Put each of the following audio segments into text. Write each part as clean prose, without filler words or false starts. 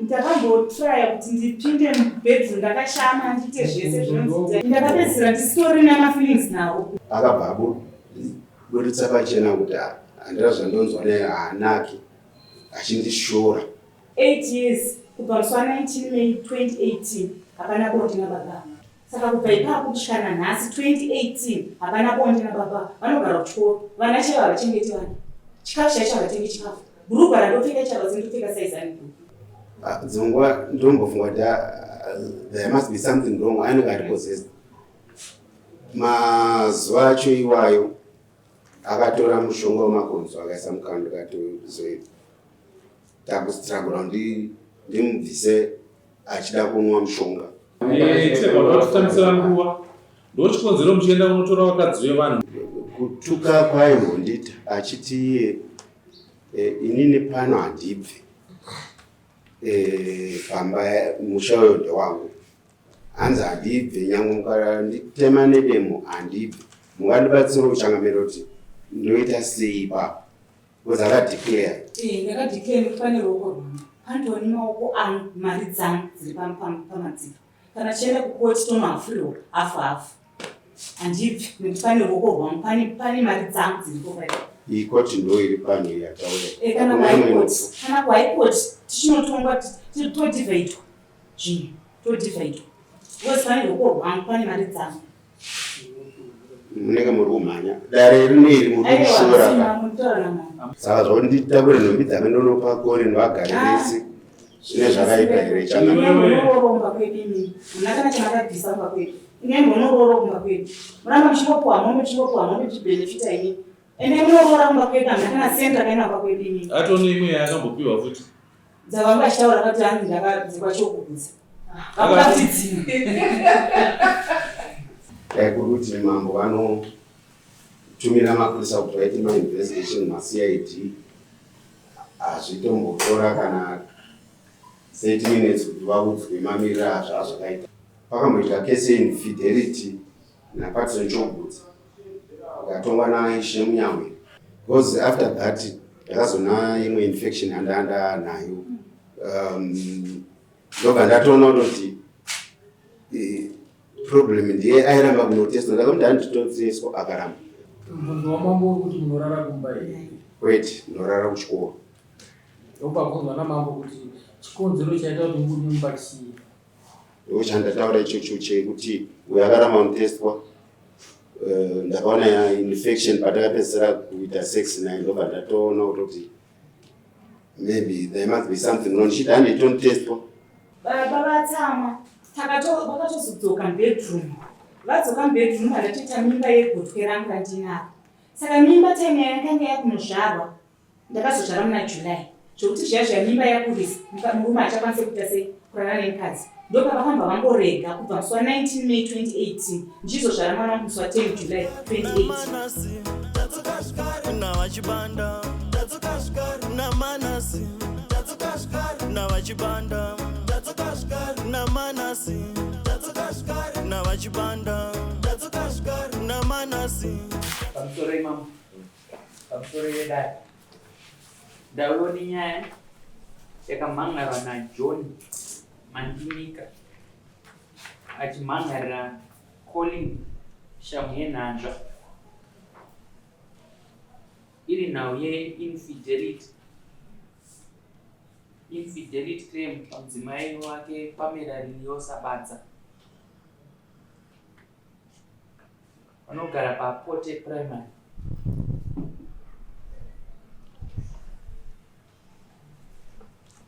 Ndakambotraya kuti ndipinde mubedroom ndakashama ndiite zvese zvinonzi ndakapedzisira ndisitorina mafeelings navo. Akabva aburitsa pachena kuti handina zvandonzwa naye haanaki achindishora. 8 years kubva musi wa 19 May 2018 hapana bonde nababa. Saka kubva ipapo kusvika nanhasi 2018 hapana bonde nababa. Vanogara kuchikoro. Vana chaivo havachengeti vana. Chikafu chaicho havatengi chikafu. Bhurugwa randopfeka chaivo dzindopfeka size ani bhurugwa. Ah, dzimwe nguva ndombofunga kuti ah, there must be something wrong anenge ari possessed. Mazuva acho iwayo akatora mushonga wemakonzo akaisa mukanwa ndikatozoita takustrugura ndimubvise achida kunwa mushonga. Titambisira nguva ndochikonzero muchienda kunotora vakadzi vevanhu. Kutuka kwaimbondiita achiti iye eh, inini pano handibve eh, pamba musha uyo ndewangu hanzi handibve nyange mukanditema nedemo handibve mungandibatsira uchangamira kuti ndoita sei ipapo Because akadeclare. Eh, ndakadeclare nekuti pane ruoko rwangu. Pandioni maoko angu, mari dzangu dziri pamadziro. Kana tichienda kukoti tonohafuriwa hafu hafu. Handibvi nekuti pane ruoko rwangu, pane pane mari dzangu dziripo paipo. Iyi koti ndo iri pano yatauya. Eh, kana kuhigh court, kana kuhigh court tichinotongwa todivhaidwa zvinhu, todivhaidwa. Because pane ruoko rwangu, pane mari dzangu. Munenge muri kumhanya dare rino iri muri kushora saka zvonditakure nhumbi dzange ndonopa kori ndovagare ah. vese zvine zvakaipa here changaoromba kwedu imimi muna kana chamakabvisa kumba kwedu ine munoroora kumba kwedu muramba muchingopuwa mombe muchingopuwa mombe muchibhenefita imimi ende munoroora kumba kwedu hamuna kana sendi rakaenda kumba kwedu imimi atone imwe yaakambopiwa futi Dzavanga vachitaura kati hanzi ndakadzikwa chokugutsa. Vakatidzima. Dai kuri kuti mambo vanotumira mapurisa kuti vaite mainvestigation maCID hazvitombotora kana 30 minutes kuti vaudzwe mamiriro azvo azvakaita. Pakamboitika kesi yeinfidelity naPatson Chogutsa ikatongwa naIshe Munyawiri because after that ndakazona imwe infection yandanda nayo um, ndobva ndatoona kutoti eh, problem ndiye airamba kunotestwa ndakamuti handitotestwa akaramba. Mubvunzo wamambo uri kuti munorara kumba here? Kwete, ndinorara kuchikoro. Ndopabvunzwa namambo kuti chikonzero chaita kuti mubude mumba chii? Ndochandataura ichocho chekuti uyo akaramba kunotestwa eh, ndakaona infection patakapedzisira kuita sex naye ndobva ndatoona kutoti maybe there must be something wrong ndichiti handitonotestwa. Baba vatsamwa vakatozodzoka mubedroom vadzoka mubedroom vandatoita mimba yegotwe rangu randinaro saka mimba time yayakanga yakunozvarwa Ndakazozvara muna July zvekuti zviya zviya mimba yakurisa murume haachakwanise kuita sei kurara nemukadzi ndopavakambva vangorega kubva musi wa 19 May 2018 ndichizozvara mwana wangu musi wa 10 July 2018. Pamusoro imamo. Pamusoro yedare. Ndauyo nenyaya yakamhan'arwa naJohn Mandimika achimhan'arira Colin Shamhuyenhanzva iri nhau yeinfidelity infidelity claim pamudzimai wake Pamela Liliosa Badza. Vanogara paPote Primary.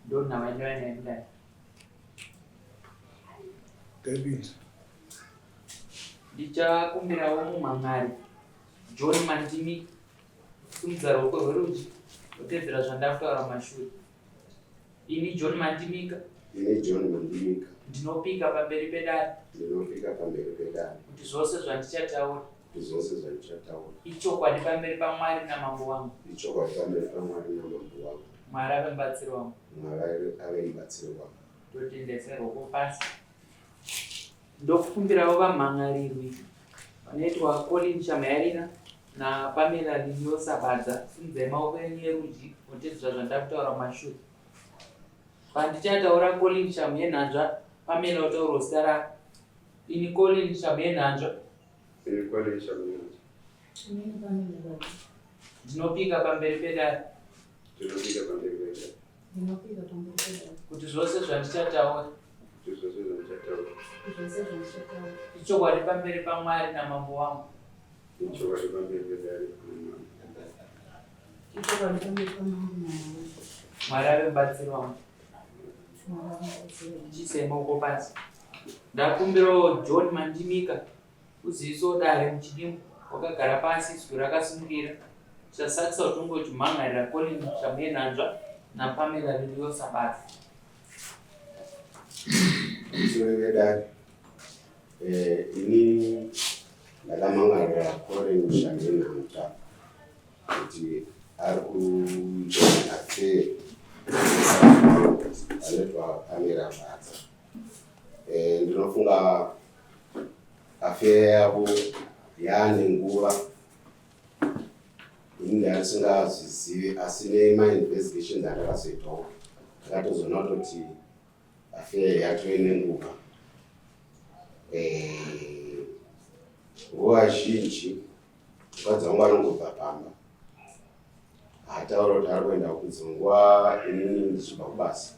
Ndonhau yandava nayo kudai. David. Ndichakumbirawo mumhan'ari John Mandimi simudza ruoko rwerudyi wotedzera zvandakutaura mumashure. Ini John Mandimika. Ini John Mandimika. Ndinopika pamberi pedare. Ndinopika pamberi pedare. Kuti zvose zvandichataura. Kuti zvose zvandichataura. Ichokwadi pamberi paMwari namambo wangu. Ichokwadi pamberi paMwari namambo wangu. Mwari ave mubatsiri wangu. Mwari ave mubatsiri wangu. Ndotendesa ruoko pasi. Ndokumbirawo vamhan'arirwi vanoitwa Colin Shamhayarira naPamela Linyosa Badza, simudzai maoko enyu erudyi motedzera zvandakutaura mumashure. Pandichataura Colin Shamhuyenhanzva, Pamela utaurwa zita rako. Ini Colin Shamhuyenhanzva. Ini Colin Shamhuyenhanzva. Ini Pamela Badza. Ndinopika pamberi pedare. Ndinopika pamberi pedare. Ndinopika pamberi pedare. Kuti zvose zvandichataura. Kuti zvose zvandichataura. Zvose zvandichataura. Ichokwadi pamberi paMwari namambo wangu. Ichokwadi pamberi pedare namambo. Ichokwadi pamberi pamambo namambo. Mwari ave mubatsiri wangu. Chiisai maoko pasi. Ndakumbirawo John Mandimika uzivisewo dare muchidimbu wakagara pasi izwi rakasimukira chasakisa utonge uchimhan'arira Colin Chamuyenanzva naPamela Liliosa Badza. Pamusoro vedare, eh, ini ndakamhan'arira Colin Chamuyenanzva kuti ari kuita affair anoitwa Pamela Badza. Eh, ndinofunga affair yavo yaane nguva ini ndandisingazvizivi asi nemainvestigations andakazoitawo ndakatozoona kutoti affair yatove nenguva. Eh, nguva zhinji mukadzi wangu anongobva pamba haataura kuti ari kuenda kunzi nguva inini ndichibva kubasa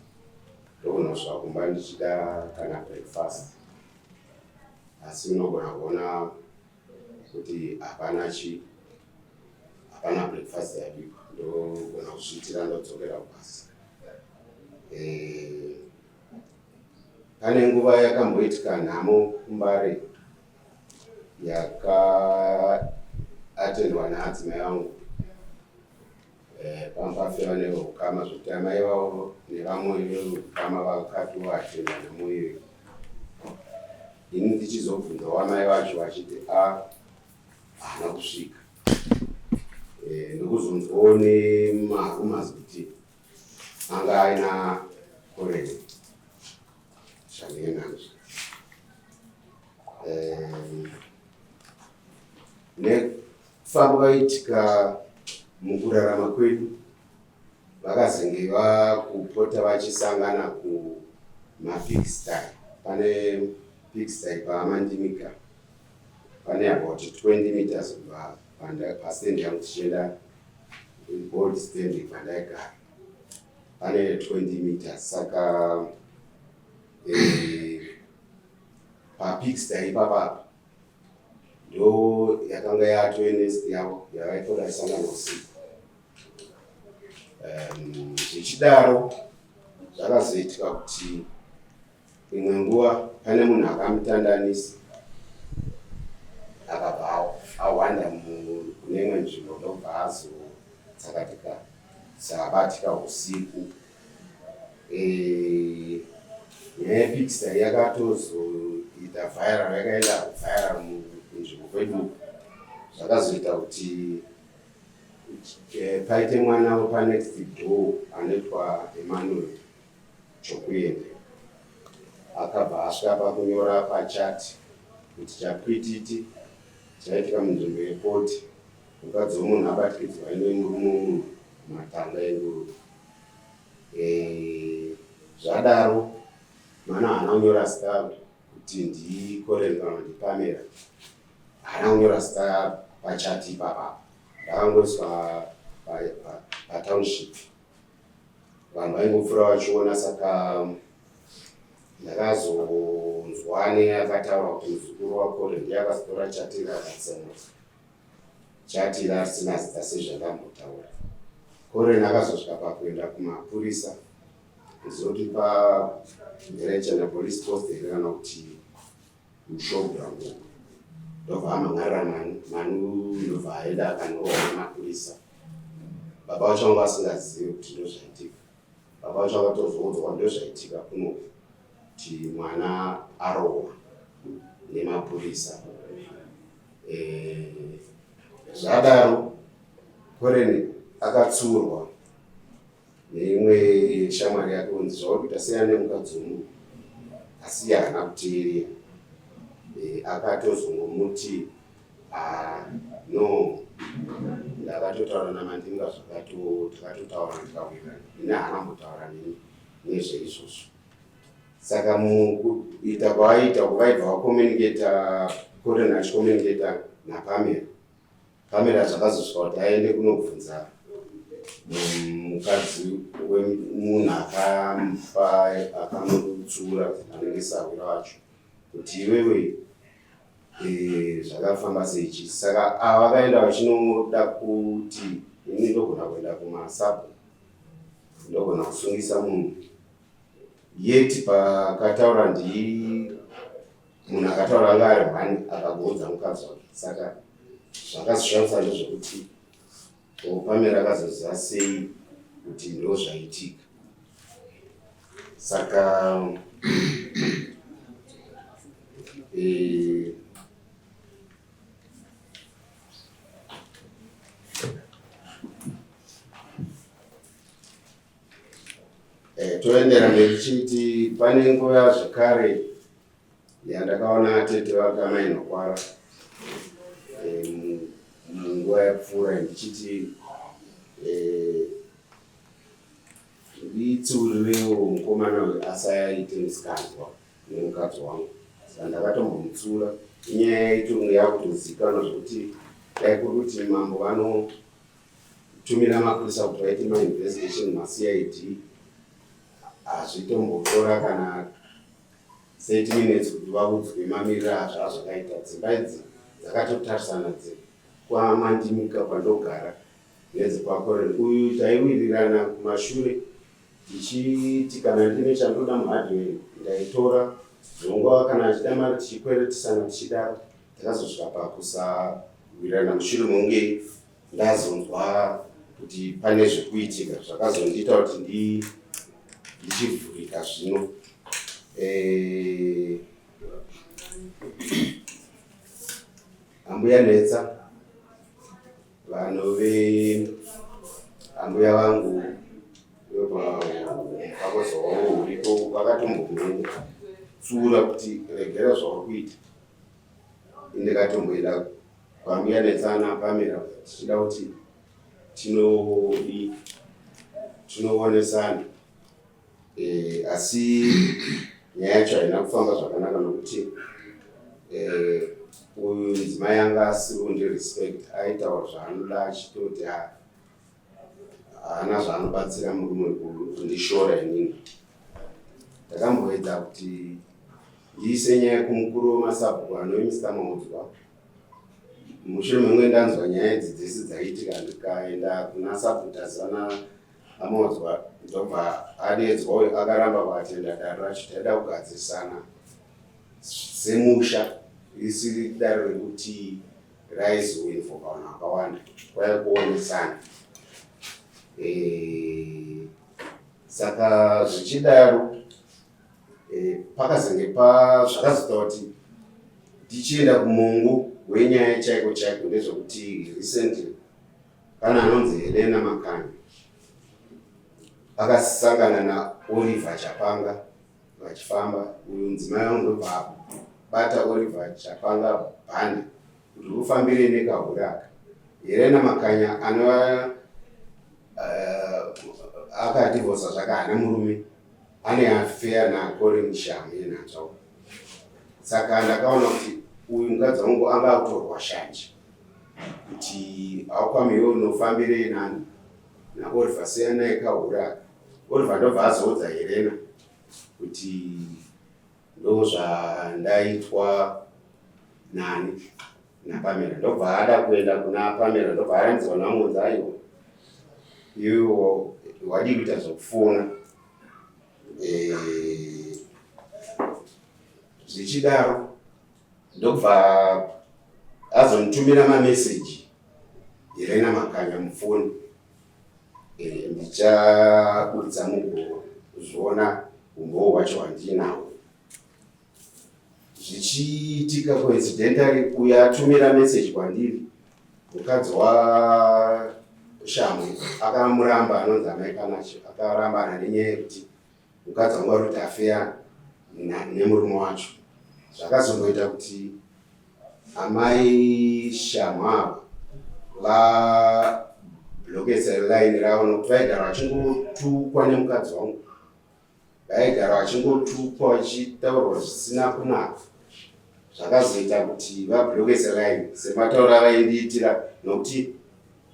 ndokunosvika kumba ndichida kana breakfast asi unogona kuona kuti hapana chi hapana breakfast yabikwa ndogona kuzviitira ndodzokera kubasa. Eh, pane nguva yakamboitika nhamo kuMbare yakaatendwa naadzimai vangu eh, pambafeva neveukama zvekuti amai vavo nevamwe veukama vakatoatenda nhamo iyoyo ini ndichizobvunzawo amai vacho vachiti a haana kusvika eh, ndokuzonzwawo nemarumas kuti anga aina koreni zvandiinazvo nekufamba kwaitika mukurarama kwedu vakazenge vakupota vachisangana kumapigsty pane pigsty paamandimika pane about 20 meters kubva pastand yangu tichienda gold stand kwandaigara pane 20 meters saka eh, papigsty ipapapa ndo yakanga yatoenest yavo yavaitoda isangana usiku. Zvichidaro zvakazoitika kuti imwe nguva pane munhu akamutandanisa akabva awanda kune imwe nzvimbo ndobva azotsakatika sabatika usiku. Eh, nyaya yepixter yakatozoita viral yakaenda viral kunzvimbo kwedu zvakazoita kuti eh, paite mwana wepanext door anoitwa Emmanuel Chokuenda akabva asvika pakunyora pachati kuti chapwititi chaitika munzvimbo yepoti mukadzi wemunhu abatikidzwa nemurume wemunhu matanga enguruve. Eh, zvadaro mwana haana kunyora zita kuti ndiKoren kana ndiPamela haana kunyora zita pachati ipapapa ndakangoiswa patownship vanhu vaingopfuura vachiona saka ndakazonzwa neakataura kuti muzukuru waKoren ndiye akazotora chati rakatsenga Chati risina zita sezvandambotaura. Koren akazosvika pakuenda kumapurisa kuzoti paMherechana police post here kana kuti mushowground uko ndobva amhan'arira Manu, Manu ndobva aenda akanorohwa nemapurisa. Baba vacho vanga vasingazivi kuti ndozvaitika. Baba vacho vakatozoudzwa ndozvaitika kuno kuti mwana arohwa nemapurisa. Eh, zvadaro Koren akatsurwa neimwe shamwari yake kunzi zvauri kuita siyana nemukadzi wemunhu asi haana kuteerera. Eh, akatozongomuti ah, no ndakatotaura naMandinga zvakato takatotaura ndikawirirana ini haana kumbotaura neni. nezveizvozvo. Saka mukuita kwavaiita uku vaibva vacommunicata Colin achicommunicata naPamela. Pamela zvakazosvika kuti aende kunobvunza mukadzi wemunhu akamupa akamutsura anenge sahwira wacho kuti iwewe eh, zvakafamba sei chii. Saka ava vakaenda vachinoda kuti ini ndogona kuenda kumasabhu ndogona kusungisa munhu yet pakataura ndi munhu akataura anga ari one akagoudza mukadzi wake saka zvakazoshamisa ndezvekuti Pamela akazoziva sei kuti ndo zvaitika saka eh, Eh, toendera mberi tichiti pane nguva zvekare yandakaona tete vakamai Nokwara eh, munguva yapfuura ndichiti eh, nditsiurirewo mukomana uyu asaite misikanzwa nemukadzi wangu saka ndakatombomutsiura inyaya yaitonge yakutozikanwa zvekuti dai kuri kuti mambo vano Tumira mapurisa kuti vaite mainvestigation maCID hazvitombotora kana 30 minutes kuti vaudzwe mamiriro azvo azvakaita. Dzimba idzi dzakatotarisana dzekwaMandimika kwandogara nedzekwaKoren. Uyu taiwirirana kumashure tichiti kana ndine chandoda muhardware ndaitora zvongova kana achida mari tichikweretisana tichidaro. Takazosvika pakusawirirana mushure mokunge ndazonzwa kuti pane zvekuitika zvakazondiita kuti ndichivhurika zvino eh, ambuya Nhetsa vanove ambuya vangu vakozowavo uripo vakatombomutsura kuti regera zvauri kuita ndikatomboenda kwambuya Netsana Pamela tichida kuti tinodi tinoonesana e, asi nyaya yacho haina kufamba zvakanaka nokuti e, uyu mudzimai anga asiri kundirespect aitaura zvaanoda achitoti haana zvaanobatsira murume kundishora inini. Ndakamboedza kuti ndiise nyaya kumukuru wemasabhuku anove Mr Maudzwa. Mushure mekunge ndanzwa nyaya idzi dzese dzaiitika ndikaenda kuna sabhuku Tazana Amaudzwa ndobva adeedzwa uyo akaramba kuatenda dare racho taida kugadzirisana semusha risiri dare rekuti raizoinvoka vanhu vakawanda kwaive kuonesana e, saka zvichidaro e, pakazenge pa zvakazoita kuti tichienda kumongo wenyaya chaiko chaiko ndezvekuti recently pana anonzi Helena Makanya akasangana naOliver Chapanga vachifamba uyu mudzimai wangu ndobva abata Oliver Chapanga bhande kuti ufambire nekahure aka. Helena Makanya anova akadivhosa zvake haana murume ane affair naColin Shamu yenhanzva saka ndakaona kuti uyu mukadzi wangu anga akutorwa shanje kuti aukwame iwe unofambirei nani naOliver siyanai kahure aka. Oliver ndobva azoudza Helena kuti ndozvandaitwa nani naPamela ndobva ada kuenda kuna Pamela ndobva arambidzwa naMunzi aiwa iwe wadii kuita zvekufona eh, zvichidaro ndobva azonditumira mameseji Helena Makanya mufoni Eh, ndichaburitsa mugozviona umbowo hwacho hwandinahwo zvichiitika coincidentally uyo atumira message kwandiri mukadzi washamwe akamuramba anonzi amai panacho akarambana nenyaya yekuti mukadzi wangu ari kuti afeya nemurume wacho zvakazongoita kuti Amai Shamhu ava vablokesa line ravo nokuti vaigara vachingotukwa nemukadzi wangu. Vaigara vachingotukwa vachitaurwa zvisina kunaka zvakazoita kuti vablokese line sematauro avaindiitira nokuti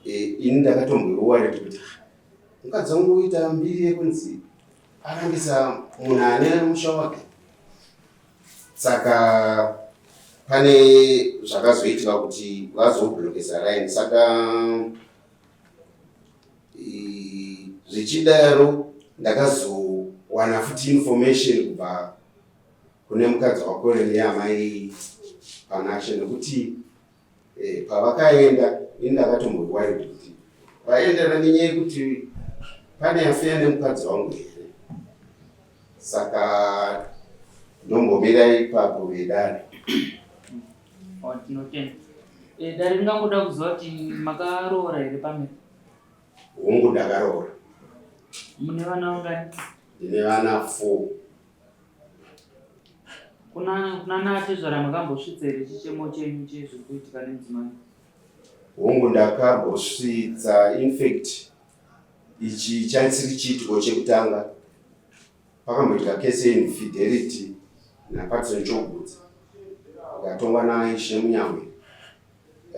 eh, ini ndakatomboiwareti kuti ah, mukadzi wangu uita mbiri yekunzi arambisa munhu ane musha wake saka pane zvakazoitika kuti vazoblokesa line saka zvichidaro ndakazowana futi information kubva kune mukadzi wakoreni amai Panashe nekuti eh, pavakaenda ini ndakatomboiwaidi kuti vaendana nenyaya yekuti pane afeya nemukadzi wangu here saka ndombomira ipapo vedare. Oh, tinotenda. Eh, dare ringangoda kuziva kuti makaroora here pamwe? Hongu ndakaroora. Mune vana vangani? Ndine vana 4. Kuna kuna natezvara makambosvitsa here chichemo chenyu chezviri kuitika nemudzimai? Hongu ndakambosvitsa infact ichi chaisiri chiitiko chekutanga Pakamboitika kesi yeinfidelity naPatson Chogudza ikatongwa naIshe Munyamwe.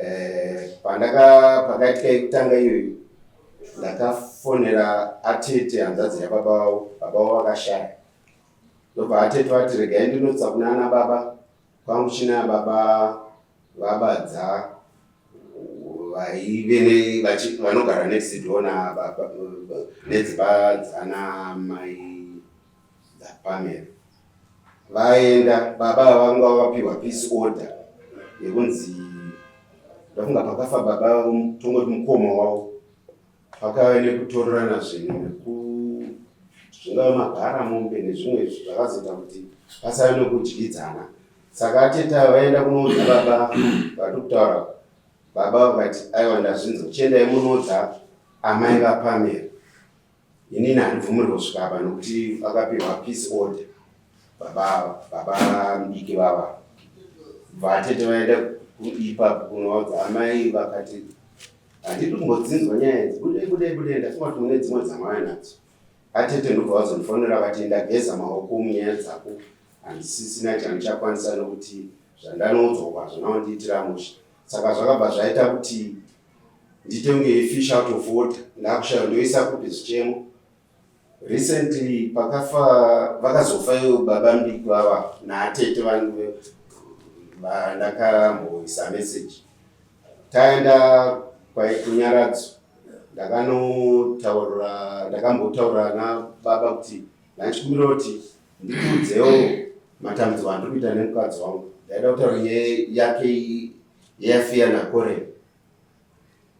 Eh, pandaka pakaitika yekutanga iyoyo ndakafonera atete hanzvadzi yababa vavo, baba vavo vakashaya. Ndobva atete vati regai ndinotsa kuna ana baba kwangu china baba vabadza vaive vanogara next door nababa nedzimba dzana mai dzapamela vaenda baba vanga vapiwa peace order yekunzi ndafunga pakafa baba tongoti mukoma wavo Pakave nekutorerana zvinhu neku zvingave mabhara mombe nezvimwe zvakazoita kuti pasave nekudyidzana. Saka atete ava vaenda kunoudza baba vari kutaura baba vakati aiwa ndazvinzwa chiendai munoudza amai vaPamela inini handibvumirwe kusvika apa nokuti akapihwa peace order baba baba mudiki vava vatete vaenda ipapo kunovaudza amai vakati Handidi kumbodzinzwa nyaya idzi. Budei budei budei ndafunga kuti mune dzimwe dzamauya nadzo. Atete ndobva vazondifonera vati ndageza maoko munyaya dzako handisisina chandichakwanisa nokuti zvandanoudzwa uko hazvina kundiitira mushe. Saka zvakabva zvaita kuti ndiite kunge fish out of water ndakushaya ndoisa kupi zvichemo. Recently pakafa vakazofa ivo baba mudiki vava naatete vangu vandakamboisa message taenda kunyaradzo ndakanotaura ndakambotaura nababa kuti ndachikumbira kuti ndikuudzewo matambudziko andiri kuita nemukadzi wangu ndaida kutaura nyaya yake yeafiya nakoreni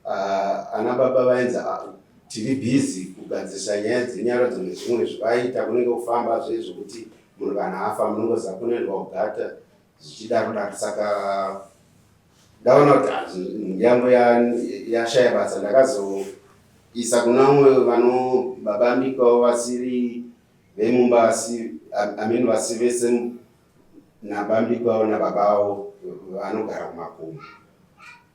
Ah, ana baba vainzi ah, tiri busy kugadzirisa nyaya dzenyaradzo nezvimwe zvavaiita kunenge kufamba zve zvekuti munhu kana afa munongoziva kunoendwa kugata zvichidaro daro saka ndaona kuti ah, yangu yashaya basa ndakazoisa kuna vamwe vano baba mbikawo vasiri vemumba asi amene vasi vese nabambiko avo nababa avo vanogara kumakomo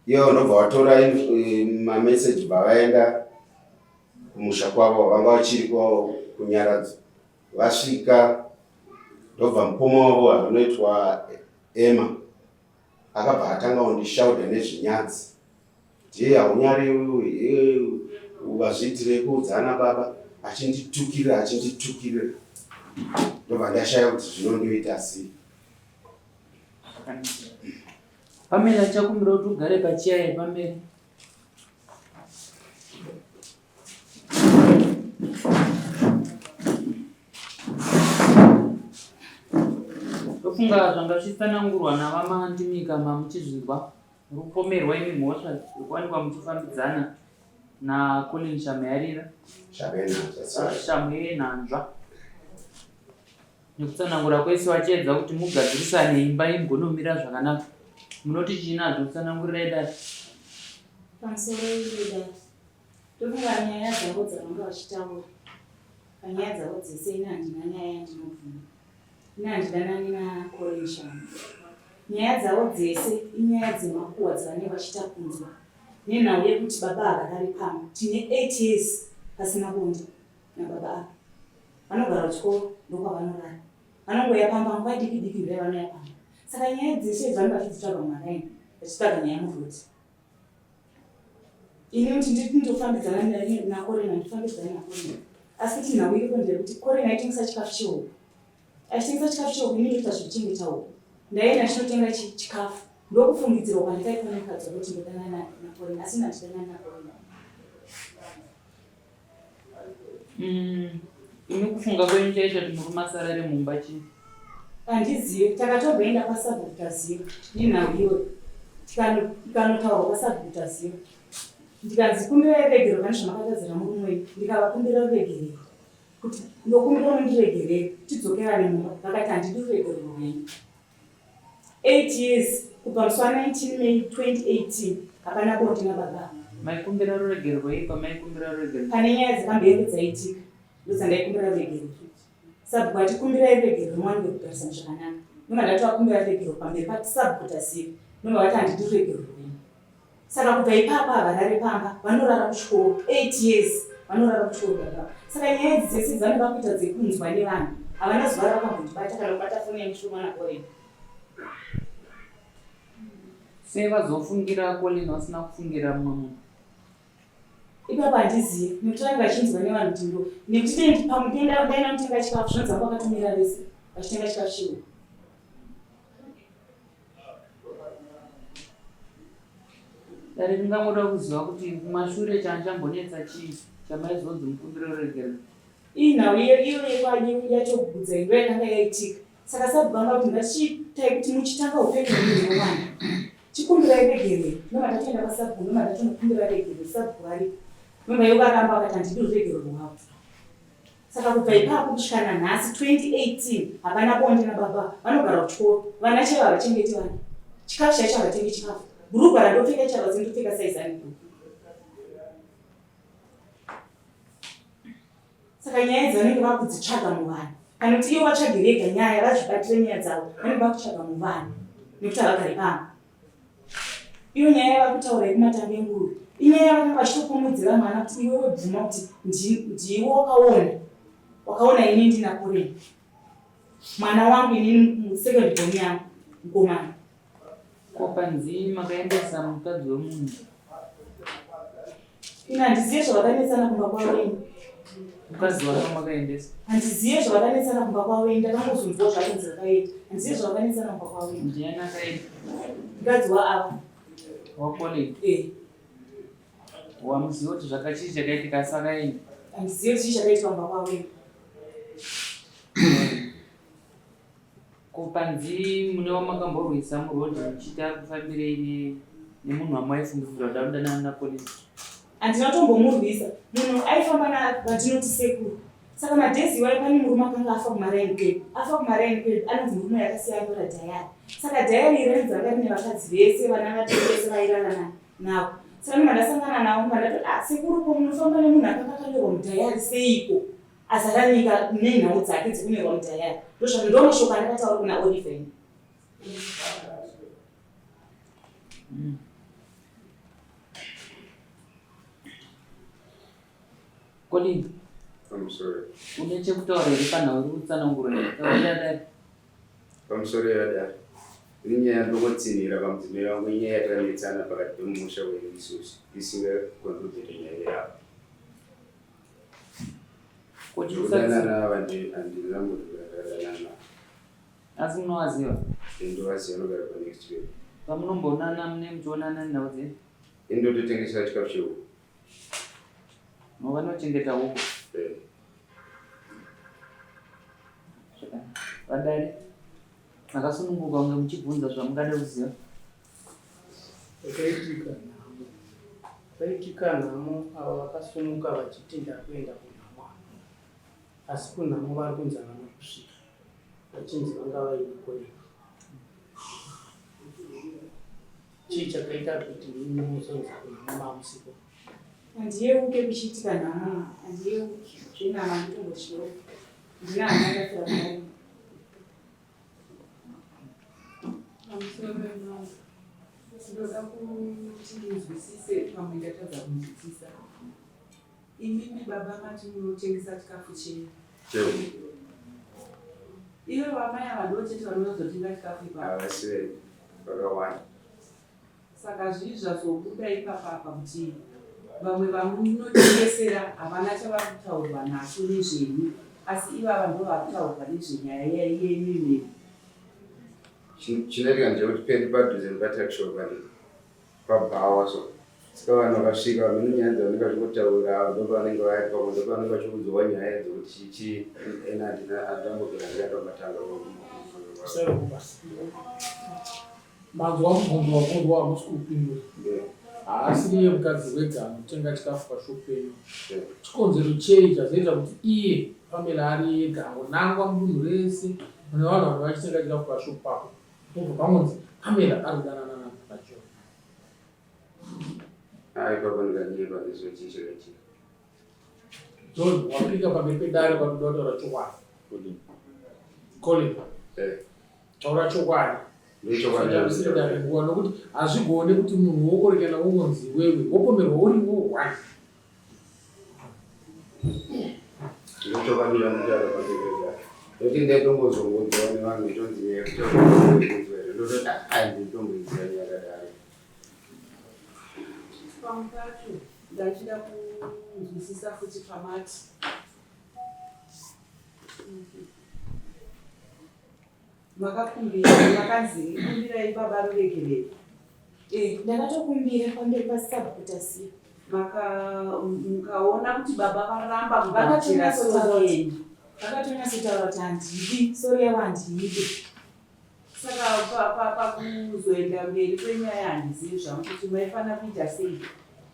Ivo ndobva vatora eh, mameseji bva vaenda kumusha kwavo vanga vachiriko kunyaradzo vasvika ndobva mukoma wavo anoitwa Emma akabva atanga kundishauda nezvinyadzi ndiye haunyari ungazviitirei kuudza ana baba achinditukirira achinditukirira ndobva ndashaya kuti zvinondoita sei Pamela chakumbira kuti ugare pachiya here Pamela? Ndofunga zvanga zvichitsanangurwa navaMandimika mamuchizvinzwa. Muri kupomerwa imi mhosva yekuwanikwa muchifambidzana naColin Shamuyarira. Shamuyernanzva. Nekutsanangura kwese vachiedza kuti mugadzirisane imba imbonomira zvakanaka. Munoti chii nazvo tsanangurirai dare. Pamusoro iwe dare. Ndofunga nyaya dzavo dzavanga vachitaura. Panyaya dzavo dzese ini handina nyaya yandinobvuma. Ini handidanani naColin Shamba. Nyaya dzavo dzese inyaya dzemakuhwa dzavanenge vachiita kunzwa nenhau yekuti baba havarari pano. Tine 8 years pasina bonde nababa ava. Vanogara kuchikoro ndokwavanorara. Vanongouya pamba nguva diki diki ndiyo yavanouya pamba. Saka nyaya dzese idzi vanenge vachidzitsvaga mumaraini vachitsvaga nyaya muroad. Ini kuti nditi ndofambidzana naKorina ndifambidzane naKorina. Asi kuti nhau iripo ndeyekuti Korina aitengesa chikafu chehuku. Achitengesa chikafu chehuku ini ndoita zvekuchengeta huku. Ndaienda ndichinotenga chikafu. Ndokufungidzirwa kwandikaitwa nemukadzi wake kuti ndodanana naKorina asi ini handidanani naKorina. Imi kufunga kwenyu chaita kuti murume asarare mumba chii? Handizive, takatomboenda kwasabhuku Taziva nenhau iyoyo tikanotaurwa kwasabhuku Taziva ndikanzi kumbirai ruregerero pane zvamakatadzira murume wenyu ndikavakumbira ruregerero kuti ndokumbira mundiregerere tidzokerane mumba vakati handidi ruregerero rwenyu. 8 years kubva musi wa 19 May 2018 hapana bonde nababa. Maikumbira ruregerero rwei pamaikumbira ruregerero? Pane nyaya dzepamberi dzaitika ndodzandaikumbira ruregerero. Sabhuku ati kumbirai ruregerero muwanike kugarisana zvakanaka. Ndobva ndati vakumbira ruregerero pamberi pasabhuku Taziva. Ndobva vati handidi ruregerero rwenyu. Saka kubva ipapo havarare pamba vanorara kuchikoro 8 years vanorara kuchikoro baba. Saka nyaya idzi dzese dzavanenge vakuita dzekunzwa nevanhu havana zuva ravakambondibata kana kubata foni yangu shoma naColin. Sei vazofungira Colin vasina kufungira mumwe munhu? Ipapo handizive nekuti vanenge vachinzwa nevanhu kuti ndo nekuti dai pamwe dai ndainotenga chikafu zvinonzi vanga vakatomira vese vachitenga chikafu chiwo. Dare ringangoda kuziva kuti kumashure changa chambonetsa chii chamaizonzi mukumbiro ruregerero. Inhau iyo iyo yekwanyu yachogudza ndo yakanga yaitika. Saka sabhuku vanga kuti ngatichiitai kuti muchitanga upenyu hwenyu hwemwana. Chikumbirai regerero. Ndobva ndatoenda kwasabhuku ndobva ndatonokumbira regerero sabhuku varipo. Ndobva ivo varamba vakati handidi ruregerero rwavo. Saka kubva ipapo kusvika nanhasi 2018 hapana bonde nababa vanogara kuchikoro. Vana chaivo havachengeti vana. Chikafu chaicho havatengi chikafu. Bhurugwa randopfeka charo asi ndopfeka size ani bhurugwa. Saka nyaya idzi vanenge vakudzitsvaga muvanhu. Kana kuti ivo vatsvage vega nyaya vazvibatire nyaya dzavo vanenge vakutsvaga muvanhu nekuti havagari pamba. Iyo nyaya yavari kutaura yekumatanga enguruve inyaya yavakanga vachitopomudzira mwana kuti iwewe bvuma kuti ndiwe wakaona wakaona ini ndina Colin mwana wangu inini second born yangu mukomana. Ko panzi makaendesa mukadzi wemunhu? Ini handizive zvavakanetsana kumba kwavo ini. Mukadzi wako makaendesa? Handizive zvavakanetsana kumba kwavo ini, ndakangozonzwa zvakanzi vakaenda. Handizive zvavakanetsana kumba kwavo ini. Ndiani akaenda? Mukadzi waava. WaColin? Eh. Wamuziva kuti zvakachii chakaitika asi akaenda? Handizive kuti chii chakaitika kumba kwavo ini. Ko panzi mune wamakamborwisa muroad muchiti ari kufambirei nemunhu wamaifungidzira kuti anodanana naColin? Handina kutombomurwisa. Munhu aifamba naVatinoti sekuru. Saka madays iwayo pane murume akanga afa kumaraini kwedu. Afa kumaraini kwedu anonzi murume uyu akasiya anyora diary. Saka diary iri rainzi ranga rine vakadzi vese vana vake vese vairarana navo. Saka ndobva ndasangana navo ndobva ndatoti ah sekuru ko munofamba nemunhu akanga akanyorwa mudiary seiko? Azara nyika nenhau dzake dzekunyorwa mudhayari. Ndozvano ndo mashoko andakataura kuna Oliver ini. Colin. Pamusoro. Une chekutaura here panhau iri kutsanangurwa iyi? Taurira dare. Pamusoro yadare. Ini nyaya yandongotsinhira pamudzimai wangu inyaya yatakanetsana pakati pemusha wedu isusu isingakontribute nyaya yavo. Kudanana ava handina munhu ndakadanana navo. Asi munovaziva? Ndovaziva vanogara panext door. Pamunomboonana mune muchionana nhau dzei? Ini ndototengesera chikafu chehuku. No vanochengeta huku? Eh. Zvakanaka. Vadare makasununguka kunge muchibvunza zvamungada kuziva. Pakaitika nhamo. Paitika nhamo ava vakasumuka vachiti ndakuenda kunhamo apa. Asi kunhamo vari kunzi havana kusvika vachinzi vanga vaine korera. Chii chakaita kuti imi muzonzi kunhamo mamusiko? Handiyeuke kuchiitika nhamo, handiyeuke zvenhamo handitombozviyeuke. Ndina hama yakafira kudai. Pamusoro pemambo, ndoda kuti ndinzwisise pamwe ndatadza kunzwisisa. Imimi baba mati munotengesa chikafu chenyu. Chehuku. Ivo vamai ava ndivo chete vanozotenga chikafu ipapo? Havasi vega, vakawanda. Saka zvii zvazobuda ipapa apa kuti vamwe vamunotengesera havana chavari kutaurwa nacho nezvenyu asi ivava ndivo vari kutaurwa nezvenyaya yenyu imimi? Chinoitika ndechekuti pedu padhuze nepatuckshop pane pabhawa so saka vanhu vakasvika vamene nyaya dzavanenge vachingotaura ndopavanenge vari pamwe ndopavanenge vachiudzwa nyaya dzekuti chichi ena handina handambogara ndikaenda kumatanga. Manzwa mubvunzo wabvunzwa hamusi kuupindura. Haasiri iye mukadzi wega anotenga chikafu pashop penyu. Chikonzero chei chazoita kuti iye Pamela ari ega angonangwa mudunhu rese mune vanhu vanenge vachitenga chikafu pashop pako pobva pangonzi Pamela ari kudanana naJohn. Haa ipapo ndinganyepa ndizvo chii chakaitika. John wapika pamberi pedare kwatoda kutaura chokwadi. Colin. Eh. Taura chokwadi. Ndochokwadi. Dare nguva nokuti hazvigone kuti munhu wokorekana wongonzi iwewe wopomerwa uriwo one. Ndochokwadi chanditaura pamberi pedare. Ndokuti ndaitombozongodzwa nevanhu itonzi nyaya yekutaura ndototi ah nditomboiziva nyaya yakadaro. Pamwe pacho ndachida kunzwisisa futi pamati makakumbira makanzi kumbirai baba ruregerero. Eh, ndakatokumbira pamberi pasabhuku Tasiya. Maka mukaona kuti baba varamba kugamuchira sori yenyu. Vakatonyatsotaura kuti handidi, sori yavo handiide. Saka pakuzoenda mberi kwenyaya handizivi zvangu kuti maifanira kuita sei.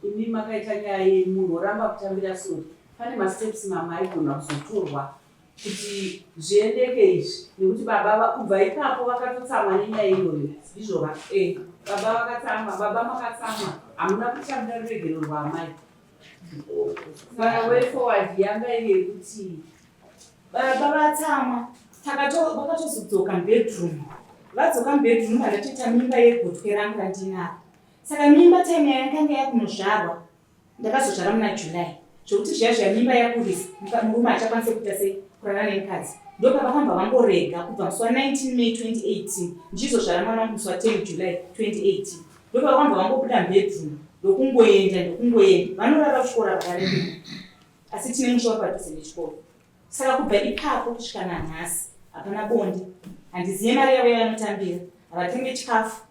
Imi makaita nyaya yenyu munhu oramba kutambira sori. Pane masteps mamwe aigona kuzotorwa kuti zviendeke izvi nekuti baba kubva ipapo vakatotsamwa nenyaya iyoyo ndizvo va eh, baba vakatsamwa baba makatsamwa hamuna kutambira ruregerero rwaamai saka way forward yanga iri yekuti baba vatsamwa vakatozodzoka mubedroom vadzoka mubedroom vandatoita mimba yegotwe rangu randinaro saka mimba time yayakanga yakunozvarwa Ndakazozvara muna July zvekuti zviya zviya mimba yakurisa murume haachakwanise kuita sei kurara nemukadzi ndopavakambva vangorega kubva musi wa 19 May 2018 ndichizozvara mwana wangu musi wa 10 July 2018 ndopavakambva vangobuda mubedroom ndokungoenda ndokungoenda vanorara kuchikoro havarare asi tine musha uri padhuze nechikoro saka kubva ipapo kusvika nanhasi hapana bonde handizive mari yavo yavanotambira havatenge chikafu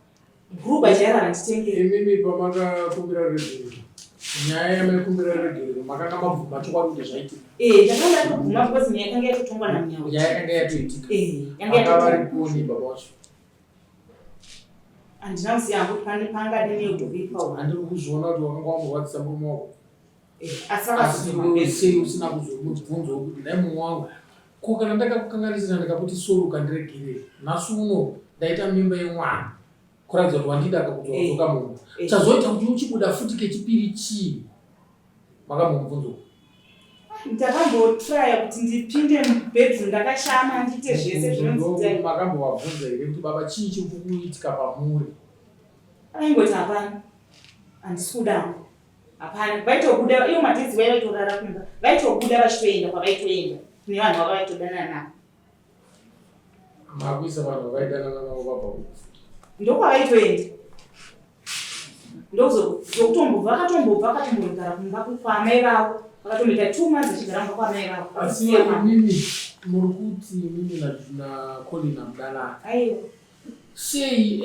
Bhurugwa chairo handitengeri. Imimi pamakakumbira ruregerero, nyaya yamaikumbira ruregerero makanga mabvuma chokwadi kuti zvaitika? Eh, ndakanga ndatobvuma because nyaya yakanga yatotongwa naMunyaudzi. Nyaya yakanga yatoitika. Eh, yanga Vanga yatotongwa. vari kuni baba wacho? Handina kuziva hangu kuti pane pangade neudhuripa. Handiri kuzviona kuti wakanga wamurwadzisa murume wako. Eh, asi Asi akazobvuma iwewe bedzi. sei usina kuzomubvunzawo kuti nhai mumwe wangu ko kana ndakakukanganisira ndikakuti sorry ukandiregerera nhasi uno ndaita mimba yemwana kuratidza kuti wandida akakudzoka Eh. dzoka mumba Eh. chazoita kuti uchibuda futi kechipiri chii makambomubvunza Ndakambotraya kuti ndipinde mubedroom ndakashama ndiite zvese zvinonzi itai. Makambovabvunza here kuti baba chii chiri kuitika pamuri? Aingoti hapana handisi kuda hangu hapana vaitobuda ivo madhedzi vaya vaitorara kumba vaitobuda vachitoenda kwavaitoenda kune vanhu vava vaitodanana navo. Makuisa vanhu vavaidanana navo vabva kupi? Ndokwavaitoenda ndokutombobva vakatombobva vakatombonogara kumba kwaamai vavo vakatomboita two months vachigara kumba kwaamai vavo. Asi imimi muri kuti imimi naColin hamudanani? Aiwa. Sei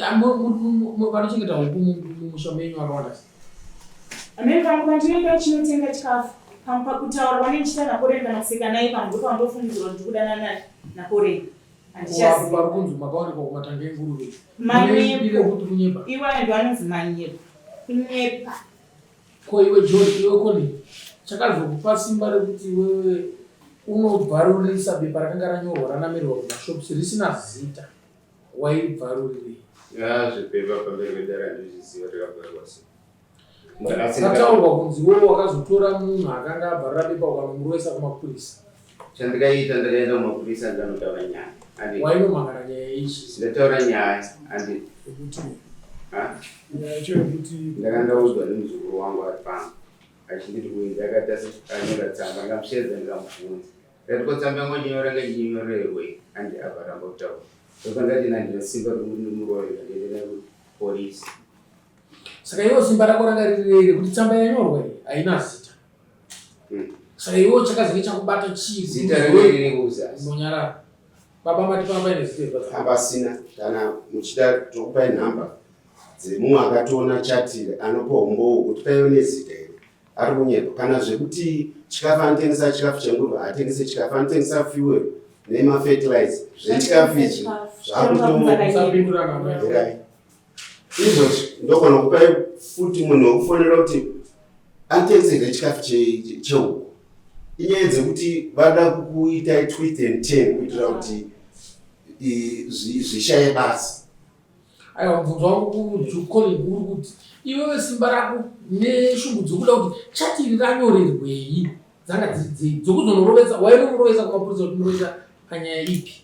vanochengeta huku mumusha menyu vakawanda sei? Amai vangu pandinoenda chinotenga chikafu pamwe pakutaura kwanenge ndichiita naKoreni kana kuseka naye pamwe ndopandofungidzirwa kuti ndiri kudanana naKoreni. Handichazivi. Vari kunzi makaonekwa kumatanga enguruve. Manyepo. Kuti kunyepa. Iwayo ndo anonzi manyepo. Kunyepa. Ko iwe John, iwe Colin, chakazokupa simba rekuti iwewe unobvarurisa bepa rakanga ranyorwa ranamirwa kumashops risina zita waibvarurirei? Ya zvepepa pamberi pedare handizviziva takabvarurwa sei. Kataurwa kunzi iwewe wakazotora munhu akanga abvarura bepa ukanomurovesa kumapurisa. Chandakaita ndakaenda kumapurisa ndikanotaura nyaya. Andi. Wainomangara nyaya yeichi? Ndataura nyaya andi. Yekuti. Ha? Nyaya yacho yekuti. Ndakanga ndaudzwa nemuzukuru wangu ari pano achinditi uyu ndakaita anyora tsamba ndikamusheedza ndikamubvunza. Ndati ko tsamba yangu wachinyora nga ichinyorerwei andi akaramba kutaura. Ndoka ndati ini handina simba rekuti ndimurove ndandiende naye kupolice. Saka iwo simba rako ranga riri rei rekuti tsamba yanyorwa iyi haina zita. Saka iwo chakazenge chakubata chii? Zita ranga riri kuzasi. Unonyarara. Baba mati pamba ine zita here patsamba? Hapasina kana muchida tokupai nhamba dzemumwe akatoona chat anopa umbowo kuti paive nezita here. Ari kunyepa kana zvekuti chikafu anotengesa chikafu chenguruve haatengese chikafu anotengesa fuel nemafertilizer zvechikafu izvi zvakutoirai izvozvi ndogona kupai futi munhu wekufonera kuti anotengesa here chikafu chehuku inyaya dzekuti vada kukuitai twist and turn kuitira kuti zvishaye basa. Aiwa mubvunzo wangu kuColin uri kuti iwewe simba rako neshungu dzekuda kuti chati iri ranyorerwei dzanga dziri dzei dzekuzonorovesa wainomurovesa kumapurisa kuti murovesa panyaya ipi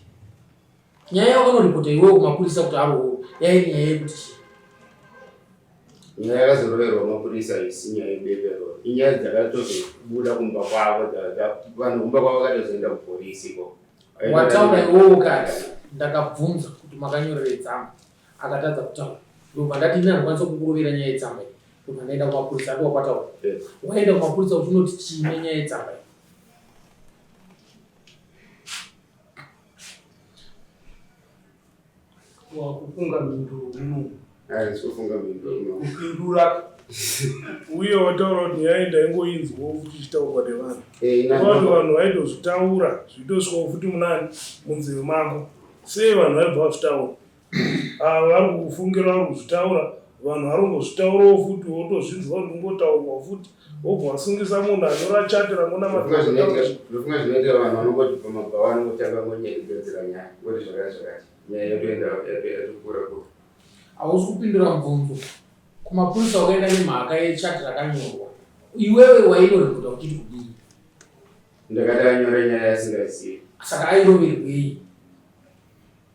nyaya yawakanoripota iwewe kumapurisa kuti arohwo yairi nyaya yekuti chii? Nyaya yakazoroverwa mapurisa isi nyaya yebebero inyaya dzakatozobuda kumba kwavo vanhu kumba kwavo vakatozoenda kupolisi ko Wataura iwewe ukati ndakabvunza kuti makanyorerei tsamba akatadza kutaura ndobva ndati ini handikwanisa kukurovera nyaya yetsamba iyi ndobva ndaenda kumapurisa andi wakwataura waenda kumapurisa uchinoti chii nenyaya yetsamba iyi Wakufunga mhinduro uno. Haisi kufunga mhinduro uno. Kupindura uye wataura kuti nyaya iyi ndaingoinzwawo futi ichitaurwa nevanhu. Eh, ina Vanhu vanhu vaitozvitaura zviitosvikawo futi munani munzeve mako. Sei vanhu vaibva vazvitaura? Ava vari kukufungira vari kuzvitaura vanhu vari kungozvitaurawo futi wotozvinzwa kuti ungotaurwa futi wobva wasungisa munhu anyora chati rangonamatira Ndofunga zvinoita vanhu vanongoti pamabhawa vanongotanga ngonyaya nyaya ngoti zvakati zvakati nyaya yotoenda yatokura kura. Hausi kupindura mubvunzo. Kumapurisa wakaenda nemhaka yechati rakanyorwa. Iwewe wainoripota uchiti kudii? Ndakati anyore nyaya yasingazivi. Saka airoverwei?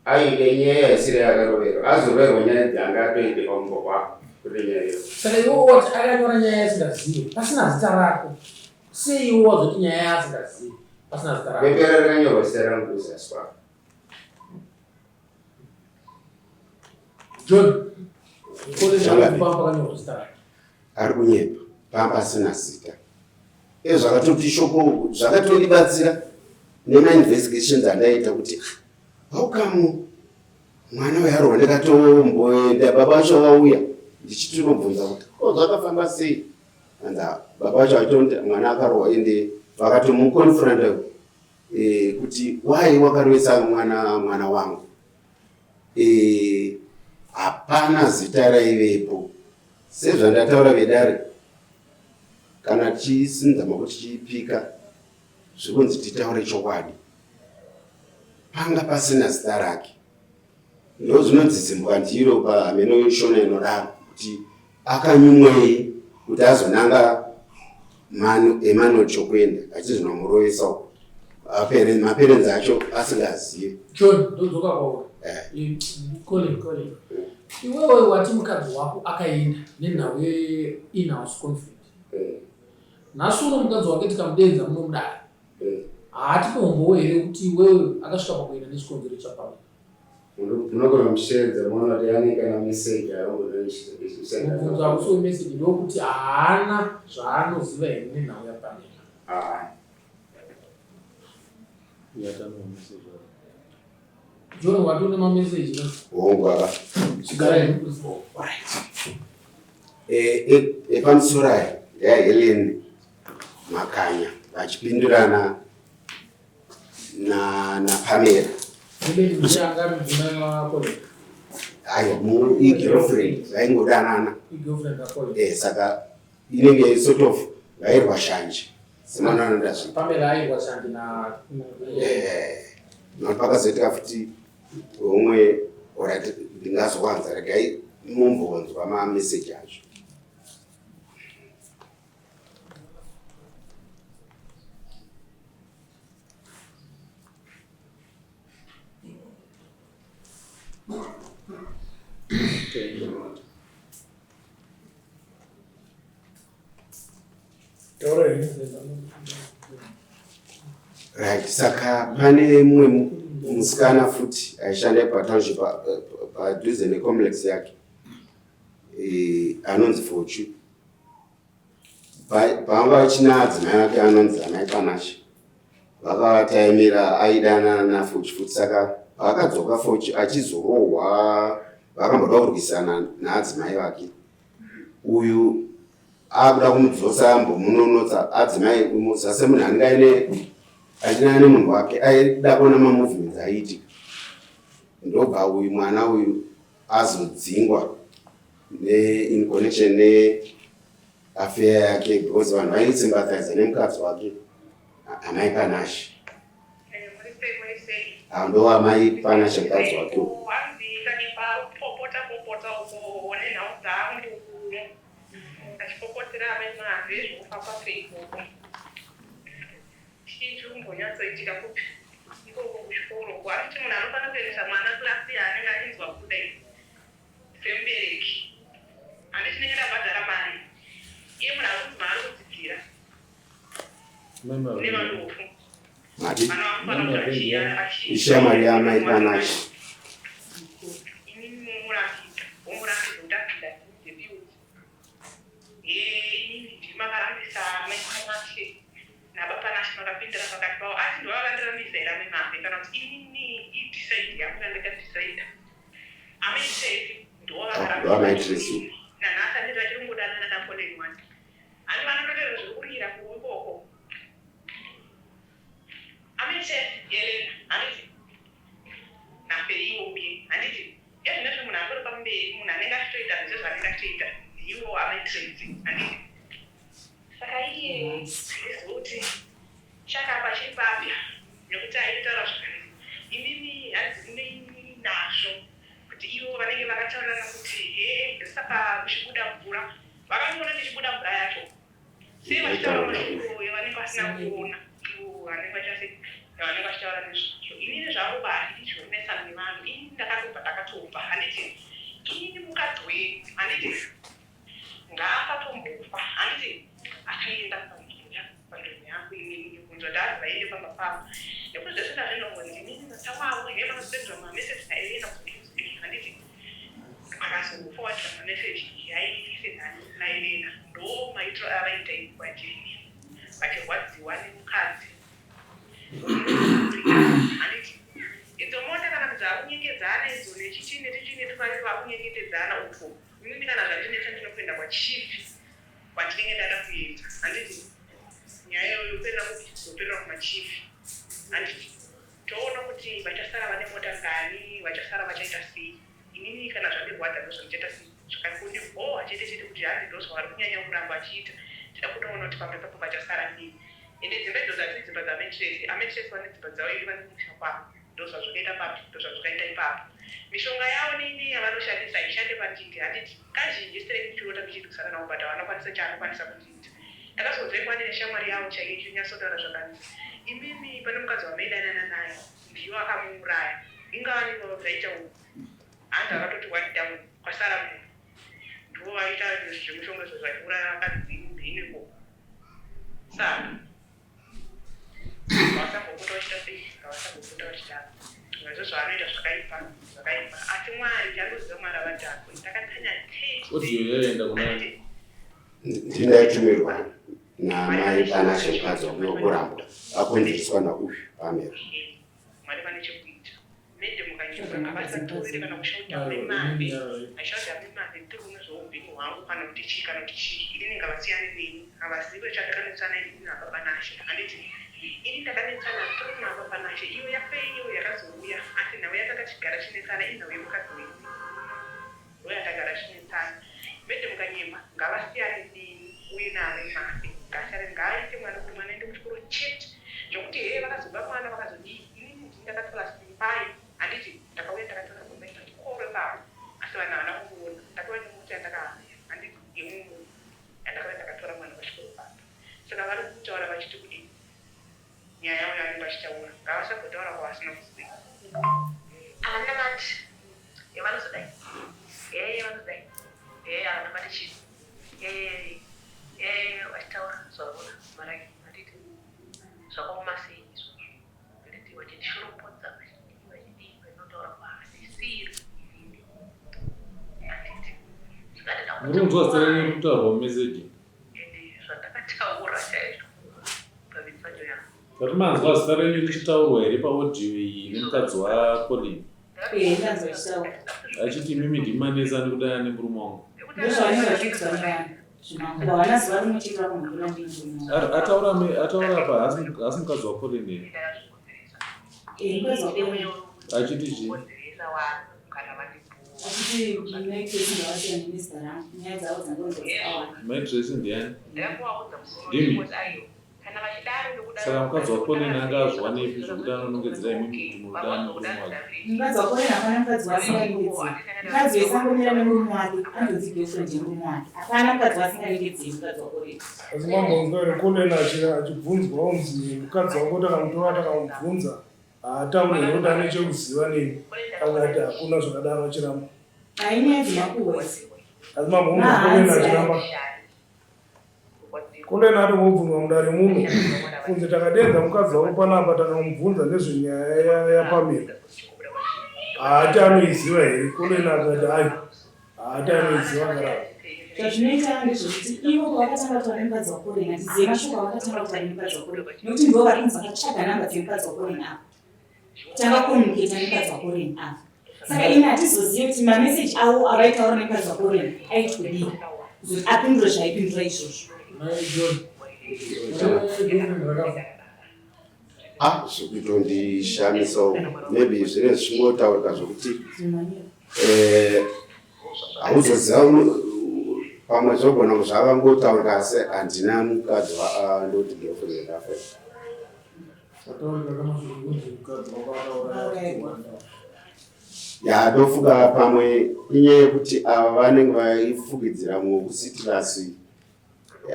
Aine nyaya isiri yakaroverwa. Azoroverwa nyaya dzanga atoite pamumba kwako. Kwete nyaya iyo. Saka iwe wati akanyora nyaya yasingazive pasina zita rako. Sei iwe wazoti nyaya yaasingazive pasina zita rako? Bepera rakanyorwa zita rangu kuzasi kwako. John, kone pamba pakanyorwa zita rake. Ari kunyepa pamba pasina zita. Izvo zvakatoti shoko zvakatondibatsira nemainvestigations andaita kuti how come mwana uyu arohwa ndikatomboenda baba vacho vauya ndichitinobvunza kuti ko zvakafamba sei and baba vacho vachitonti mwana akarohwa ende vakatomuconfronta eh, kuti why wakarovesa mwana mwana wangu eh, hapana zita raivepo sezvandataura vedare kana tichisimudza maoko tichipika zvekunzi titaure chokwadi panga pasina zita rake ndozvinonzi zimbwa ndiro pamheno shona inodaro kuti akanyumwei kuti azonanga manu Emmanuel Chokwenda achizonomurovesa uko maperenzi acho asingazivi. John ndodzoka kwauri. Eh. Colin, Colin. Iwewe wati mukadzi wako akaenda nenhau ye-in-house conflict. Eh. Nhasi uno mukadzi wake tikamudenza muno mudare. Eh. Haatipe umbowo here kuti iwewe akasvika pakuenda nechikonzero chaPamela? Munogona kusheedza moona kuti ane kana message Mubvunzo hausi wemessage ndokuti haana zvaanoziva here nenhau yaPamela. Haana. John wati une mameseji ka? Hongu baba. Chigarai. Epamusoro aya ndeyaHelen Makanya vachipindurana naPamela. Aiwa, igirlfriend vaingodanana. Saka inenge sort of vairwa shanje semwana anoda zvinhu. Pamela airwa shanje na eh, pakazoitika futi umwe orit ndingazowanza regai mumbonzwa mameseji acho. Right, saka pane mumwe musikana futi aishanda patownship padhuze necomplex yake eh, anonzi Fortune. Pavanga vachina adzimai vake anonzi amai Panashe vakavataimira aidanana naFortune futi saka paakadzoka Fortune achizorohwa vakamboda kurwisana naadzimai vake uyu akuda kumudzosa ambomunonotsa adzimai mudzosa semunhu anenge aine achinana nemunhu wake aida kuona mamovements aiitika ndobva uyu mwana uyu azodzingwa in connection neaffair yake because vanhu vaisympathize nemukadzi wake amai Panashe. Ah, ndo amai Panashe mukadzi wake uyu. Popota popota uko nenhau dzangu achipopotera amai Mave zvokufamba seikoko. Chii chiri kumbonyatsoitika kupi ikoko kuchikoro uko? Anoti munhu anofanira kuendesa mwana class yaanenge achinzwa kuda semubereki. Handiti ndinenge ndabhadhara mari, iye munhu ari kunzi maari kudzidzira nemandofu. Mati ishamwari yaamai Panashe. Inini mumurambidza, womurambidza kuti apinda dzebiuti. Inini ndimi makarambisa amai Panashe nabaPanashe, makapindira pakati pavo, asi ndova vakandirambisa here amai Mave, kana kuti inini idecide yangu yandakadecida? Amai Tracy ndova Ndo amai Tracy. Nanhasi anditi vachiri kungodanana naPoleni wani? Handi vanototera zviri kurira kuikoko? Amai Tracy, Helena, handiti naFeiwo uye, handiti ezvinezvi munhu atori pamberi, munhu anenge achitoita zvese zvaanenge achitoita ndiwo amai Tracy, handiti? Saka iye handizivi kuti chakapa chiri papi, nekuti aitotaura zvakanaka. Inini handinei nazvo kuti ivo vanenge vakataurirana kuti he, ndosaka kuchibuda mvura. Vakandiona ndichibuda mvura yacho sei vachitaura mashoko yavanenge vasina kuona ivo vanenge vachase vanenge vachitaura nezvazvo? Inini zvavo handidi zvokunetsana nevanhu. Inini ndakatobva, ndakatobva, handiti? Inini mukadzi wenyu, handiti? Ngaasatombofa, handiti? Akaenda panzvimbo yangu inini kunzwa kuti hanzi vaende pamba pavo, nekuti zvese ndazvinongonzi inini natawavo he makazopedzwa mameseji naElena kuKingsbury, handiti? Akazoforwardira mameseji yaiise naElena. Ndo maitiro avaita ikwajeni vachirwadziwa nemukadzi, handiti? Idzo mota kana kuti dzakunyengedzana idzo nechichi nechichi netwari twakunyengetedzana utwo. Inini kana zvandinetsa ndinokuenda kwachief kwandinenge ndada kuenda, handiti? Nyaya iyoyo yoperera kupi? Yoperera kumachief, handiti? Toona kuti vachasara vane mota ngani, vachasara vachaita sei. Inini kana zvandirwadza ndozvandichaita sei zvakangondiboha chete chete kuti hanzi ndozvavari kunyanya kuramba vachiita. Tida kutoona kuti pamba ipapo vachasara nei. Ende dzimba idzodzo hadzisi dzimba dzametresi. Ametresi vane dzimba dzavo, ini vane kumusha kwavo. Ndozvazvakaita papi? Ndozvazvakaita ipapo. Mishonga yavo neinei yavanoshandisa haishande pandiri, handiti? Kazhinji stereki ndichirota ndichirwisana navo, but havana kwanisa chaanokwanisa kundiita. Ndakazovengwa neshamwari yavo chaiyo ichinyatsotaura zvakanzi, imimi pane mukadzi wamaidanana naye ndiyo akamuuraya. Ingava nemaita uku, hanzi akatoti one down, kwasara munhu. Ndivo vaita zvemushonga izvo zvachiuraya vakadzi mhino ikoko. Saka ngavasambopota vachita sei, ngavasambopota vachidaro. Izvo zvaanoita zvakaipa, zvakaipa, asi Mwari chandoziva, Mwari avadhakwe. Ndakatanya. Audio yaenda kuna Ndindaitumirwa namai Panashe mukadzi wake wekurambwa akonzereswa nauyu Pamela. Mwari vane chekuita. Mede mukanyimba ngavasatorere kana kushauta amai Mave, achauta amai Mave tiri nezveupenyu hwangu kana kuti chii kana kuti chii. Inini ngavasiyane neni, havazive chandakanetsana inini nabaPanashe, handiti? Ini ndakanetsana tiri nabaPanashe. Iyo yafei, iyo yakazouya, asi nhau yatakachigara chinetsana inhau yemukadzi wenyu ndo yatagara chinetsana. Mede mukanyema ngavasiyane neni uye naamai Mave. Ngasiyane, ngaaite mwana kuti mwana aende kuchikoro chete. Zvokuti hee vakazoba mwana vakazodii, inini ndini ndakatora simbai, handiti? Ndakauya ndakatora simbai pachikoro ipapo, asi vanhu havana kundiona. Ndakauya nemota yandakahaya, handiti, yemumwe munhu yandakauya ndakatora mwana pachikoro ipapo. Saka vari kutaura vachiti kudii? Nyaya yavo yavanenge vachitaura ngavasambotaura kwavasina kuzwira. Havanamati yavanozodai, ee vanozodai, ee havanamati chii, ee ee vachitaura zvavona maraini, handiti? Zvakaoma sei izvozvo? Muri kunzwa zita renyu riri kutaurwa mumeseji? Tati manzwa zita renyu richitaurwa here paaudio iyi nemukadzi waColin? Eh, ndanzwa achitaura. Achiti imimi ndimi manetsa nekudanana nemurume wangu. Ndozvavanenge vachiudzwa nevanhu. Zvimakuhwa havana zuva rimwe chete vakambobuda ndini murume wangu. Ar- Ataura me- ataura apa haasi haasi mukadzi waColin here? Eh, mukadzi waColin. Achiti chii? Achiti mai Tracy ngavasiyane nezita rangu. Nyaya dzavo dzangonzwa dzakawanda. Mai Tracy ndiani? Ndimi? Saka mukadzi waColin anga azviwanepi zvekuti anonongedzera imimi kuti munodana nemurume wake? Mukadzi waColin hapana mukadzi waasinganongedzeri. Mukadzi wese angomira nemurume wake anonzi girlfriend yemurume wake. Hapana mukadzi waasinganongedzeri mukadzi waColin. Asi mambonzwa here Colin achibvunzwa kunzi mukadzi wako takamutora takamubvunza haataure here kuti ane chekuziva neni akati hakuna zvakadaro achiramba. Hainyaya dzemakuhwa idzi. Asi mambonzwa Colin achiramba. Colin atongobvunzwa mudare muno kunzi takadeedza mukadzi wako panapa takamubvunza nezvenyaya yaPamela haati anoiziva here Colin akati ayo haati anoiziva akaramba. Zvazvinoita ndezvekuti ivo pavakatanga kutaura nemukadzi waColin handizive mashoko avakatanga kutaura nemukadzi waColin nekuti ndivo vari kunzi vakatsvaga namba dzemukadzi waColin ava. Tanga communicate nemukadzi waColin ava. Saka ini hatizozive kuti mameseji avo avaitaura nemukadzi waColin aiti kudii kuzoti apindure zvaaipindura izvozvo. Mai John, girlfriend rakafa. Ah, zvekutondishamisawo maybe zvinenge zvichingotaurika zvekuti eh, hauzoziva pamwe zvogona zvavangotaurika asi handina mukadzi ndoti girlfriend yakafa. Ya ndofunga pamwe inyaya yekuti ava vanenge vaifukidzira mukusitirasi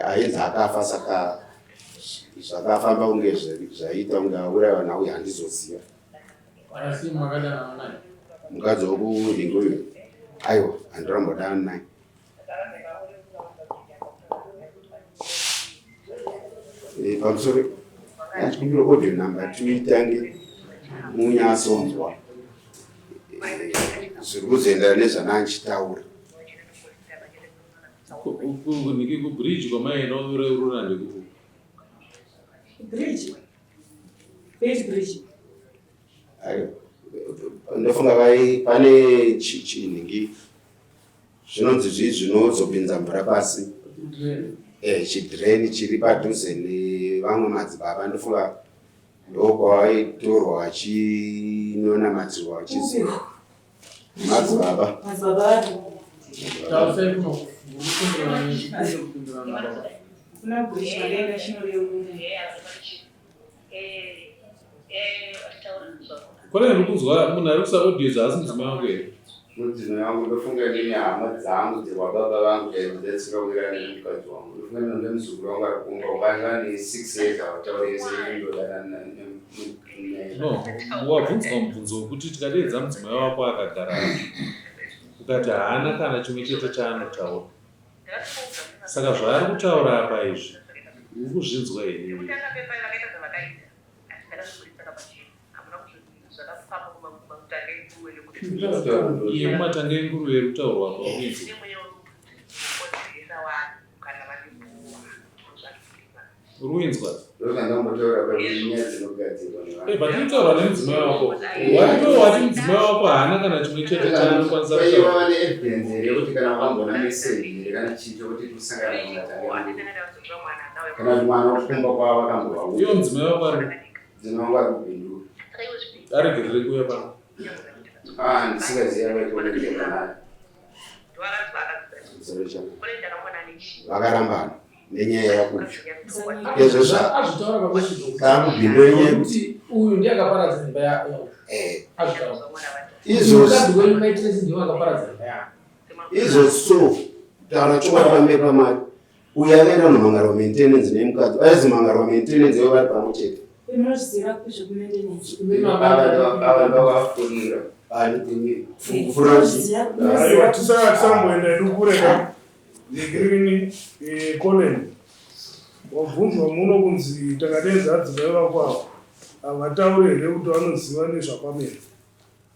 ainzi akafa saka zvakafamba kunge zvaiita kunge auraiwa nauye handizoziva. Asi makadanana naye? Mukadzi wekuringi uyu aiwa handirambodana naye. Eh, pamusoro achikumbira audio number tuitange munyatsonzwa eh, zviri kuzoenderana nezvananchitaura Niki kubridge kwamaienda ureurura ndekuku Bridge. Bridge bridge. Aiwa ndofunga vai pane chinhingi zvinonzi zvii zvinozopinza mvura pasi eh, chidreni chiri padhuze nevamwe madzibaba ndofunga ndokwavaitorwa vachinonamatirwa vachizi madzibaba Kwane ndiri kunzwa munhu ari kuisa audio zvaasi mudzimai wangu here? Mudzimai wangu ndofunga ndine hama dzangu dzewababa vangu chaidzo dzatisingawirane nemukadzi wangu ndofunga ndinonde muzukuru wangu ari kumba ukanga ne six years havatauri yese ndodana No, wabvunzwa mubvunzo wekuti tikadeedza mudzimai wako akagara ukati haana kana chimwe chete chaanotaura. Saka zvaari kutaura apa izvi uri kuzvinzwa here iwe? Iye mumatanga enguruve iri kutaurwa apa uri kuinzwa? Uri kuinzwa? Ndozvandambotaura pakuti nyaya dzinogadzirwa nevanhu. Eh, but inotaurwa nemudzimai wako. Wati wati mudzimai wako haana kana chimwe chete chaanokwanisa Kwaiva kutaura. vane evidence here yekuti kana vamboona message here kana chii chokuti kusangana kungatanga kana kuti mwana wekumba kwavo akambova Iwo mudzimai wako ari mudzimai wangu ari kupindura aregerere kuuya pano. Ah, ndisingazivi vaitoonekera naye vakarambana nenyaya yakucho izvo azvitaura pakuti zvakubhindura nyaya kuti uyu ndiye akaparadza imba yako eh. azvitaura izvozvi mukadzi wenyu maitiresi ndiye akaparadza imba yako izvo so taura chokwadi pamberi pamwari uyu akaenda kunomhangarwa maintenance nemukadzi aizomhangarwa maintenance ivo vari pamwe chete Munozviziva kupi zvekumaintenance? ava ndovafurira kufurira Aiwa tisamboenda hedu kure ka ndigirini eh, Colin wabvunzwa muno kunzi takadeedza adzimai vako ava havatauri here kuti vanoziva nezvaPamela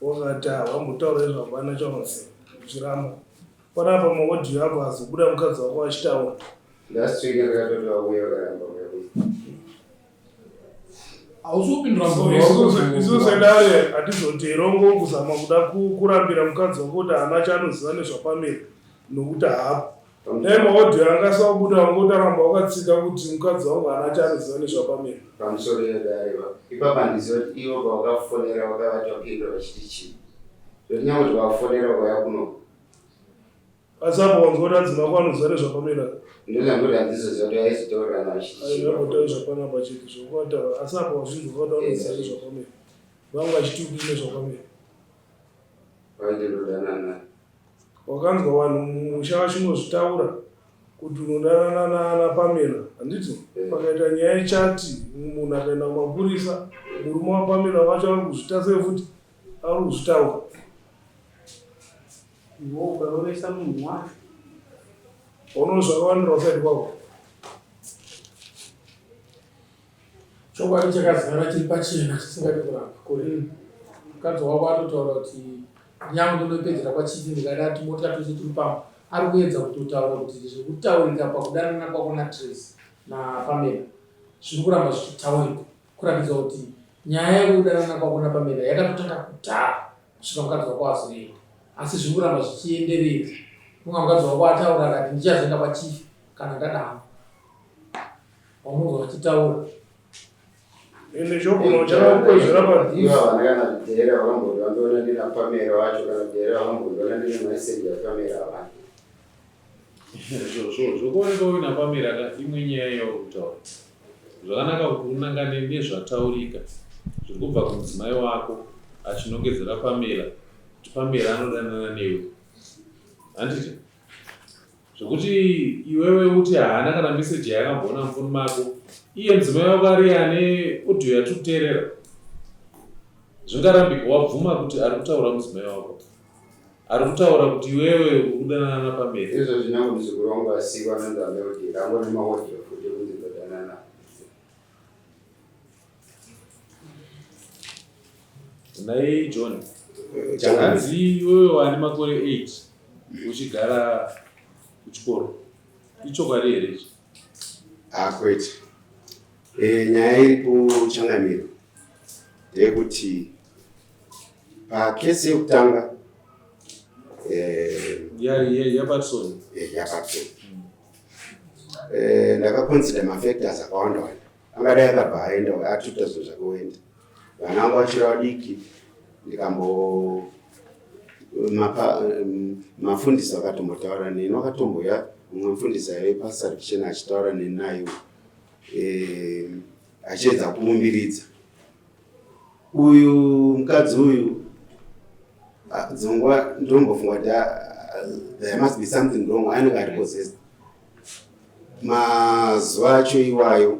wakati havambotaura izvo hapana chavanoziva uchiramba. Panapa maaudio ako azobuda mukadzi wako achitaura. Last week ndakatoti vauye vakaramba kuuya kuno. Hausi kupindura So mubvunzo wako isusu isusu kubvunzwa. sedare hatizoti kuzama kuda kurambira mukadzi wako kuti haana chaanoziva nezvaPamela nokuti haapo. Dai maaudio anga asabuda wanga utaramba wakatsika kuti mukadzi wangu haana chaanoziva nezvaPamela. Pamusoro yedare ipapa handiziva kuti ivo pavakafonera vakavati vapindura vachiti chii. Zvoti nyange kuti vakafonera vakauya kuno. Asi apo wanzwa kuti adzimai ako anoziva nezvaPamela. Ndozvandoti handizoziva kuti vaizotaurirana vachiti chii. Aiwa zvapanapa chete zvokwataura asi apo wazvinzwa kuti vanoziva nezvaPamela. Vanga vachiti kudii nezvaPamela. Vaiti ndodanana naye. Wakanzwa vanhu mumusha vachingozvitaura kuti unodanana naPamela handiti? Pakaita nyaya yechati munhu akaenda kumapurisa murume waPamela wacho ari kuzvita sei futi ari kuzvitaura. Iwe ukarovesa munhu wacho. Unoona zvakawandira usaidi kwako. Chokwadi chakazara chiri pachena chisingadi kuramba kure. Mukadzi wako atotaura kuti nyange ndinopedzera kwachifi ndikada timota tose tiri pamwe. Ari kuedza kutotaura kuti zvekutaurika pakudanana kwako naTracy naPamela zviri kuramba zvichitaurika kuratidza kuti nyaya yekudanana kwako naPamela yakatotanga kudhara kusvika mukadzi wako azoenda asi zviri kuramba zvichienderera. Kunga mukadzi wako ataura akati ndichazoenda kwachifi kana ndadaro. Wamunzwa vachitaura. Ende chogona chakakukwezvera padhuze. Ivo havana kana kudheerera vakambondiona ndina Pamela wacho kana kudheerera vakambondiona ndine message yaPamela havana. Zvokuoneka uina Pamela ka imwe nyaya yauri kutaura. Zvakanaka kuti unangane nezvataurika zviri kubva kumudzimai wako achinongedzera Pamela kuti Pamela anodanana newe. Handiti? Zvekuti iwewe uti haana kana message yaakamboona mufoni mako iye mudzimai wako ari ane audio yatiri kuteerera zvingarambika wabvuma kuti ari kutaura mudzimai wako ari kutaura kuti iwewe uri kudanana naPamela. Izvozvi nyange muzukuru wangu asiwa anonzi Amelody rangu nemaaudio futi ekunzi ndodanana. Nhai John, hanzi iwewe wane makore 8 uchigara kuchikoro. Ichokwadi here ichi? Ah, kwete. E, nyaya iri kuchangamiro ndeyekuti pakesi yekutanga eh, yaPatson yaPatson ndakaconsider mafactors akawanda wanda angadai akabva aenda atuta zvinhu zvake oenda vana vangu vachiri vadiki ndikambo mafundisi vakatombotaura neni vakatomboya mumwe mufundisi aive pasarvision achitaura neni nayo eh, achiedza kuumbiridza uyu mukadzi uyu dzimwe nguva ndombofunga kuti there must be something wrong anenge ari possessed mazuva acho iwayo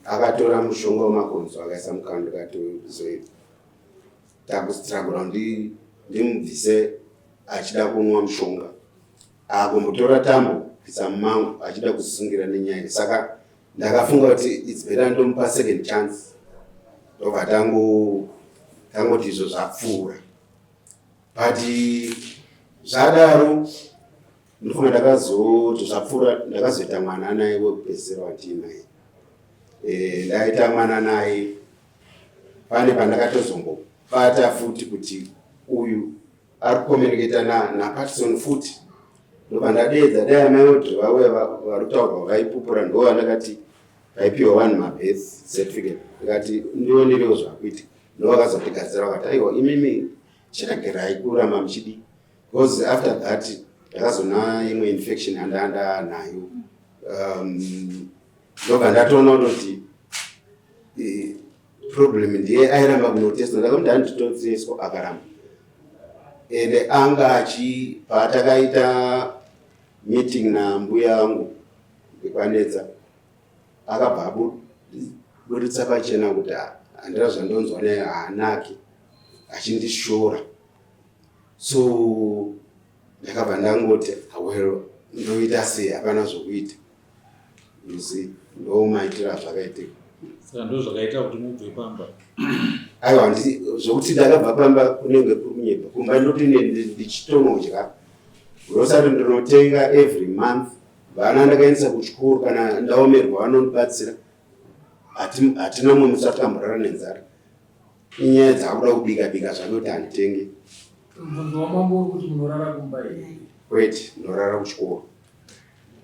akatora mushonga wemakonzo akaisa mukanwa ndikatozoita takustrugura ndimubvise achida kunwa mushonga akumbotora tambo kuisa mumango achida kusungira nenyaya saka ndakafunga kuti its better ndomupa second chance ndobva tangoti izvo zvapfuura but zvadaro ndofunga ndakazoti zvapfuura ndakazoita mwana naye wekupedzisira watiinaye eh, ndaita mwana naye pane pandakatozombobata futi kuti uyu ari kucommunicata naPatson futi ndobva ndadeedza dai amai Audrey vauya vari kutaurwa vaipupura ndo vandakati vaipiwa vanhu mabirth certificate ndikati ndionerewo zvakuita ndo vakazotigadzira vakati aiwa imimi chiregerai kuramba muchidii because after that ndakazona imwe infection yandanda nayo ndobva ndatoona kutoti problem ndiye airamba kunotestwa ndakamuti handitotestwa akaramba ende anga achi patakaita meeting nambuya angu ndikwanetsa akabva aburitsa pachena kuti handira zvandonzwa naye haanaki achindishora so ndakabva ndangoti well ndoita sei hapana zvokuita you see ndo maitiro azvakaitika saka ndo zvakaita kuti mubve pamba aiwa zvokuti ndakabva pamba kunenge kuri kunyepa kumba ndoti ndichitonodya Grocery ndinotenga every month. Vana ndakaendesa kuchikoro kana ndaomerwa vanondibatsira. Hatina mumwe musi watikamborara nenzara. Inyaya dzakuda kubika bika zvake kuti handitenge. Mubvunzo wamambo uri kuti munorara kumba here? Kwete, ndinorara kuchikoro.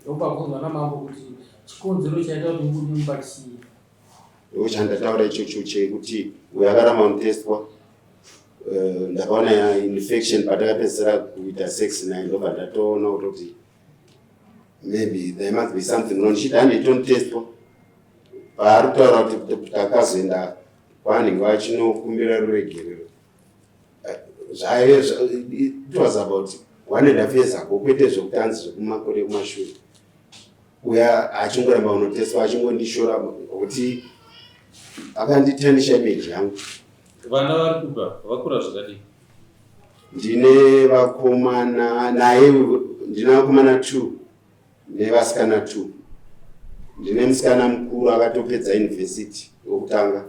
Ndopabvunzwa namambo kuti chikonzero chaita kuti mubude mumba chii? Ndochandataura ichocho chekuti uyo akaramba kunotestwa eh, ndakaona infection patakapedzisira kuita sex naye ndobva ndatoona kutoti maybe there must be something wrong ndichiti handeitonotestwa paari kutaura kuti takazoenda kwanhingi vachinokumbira ruregerero eh, zvaive it was about one and half years ago kwete zvekuti hanzi zvekumakore ekumashure uya achingoramba unoteswa achingondishora kuti akanditanisha image yangu. Vana vari kupa vakura zvakadii? Ndine vakomana naye, ndine vakomana two nevasikana two. Ndine musikana mukuru akatopedza university wekutanga,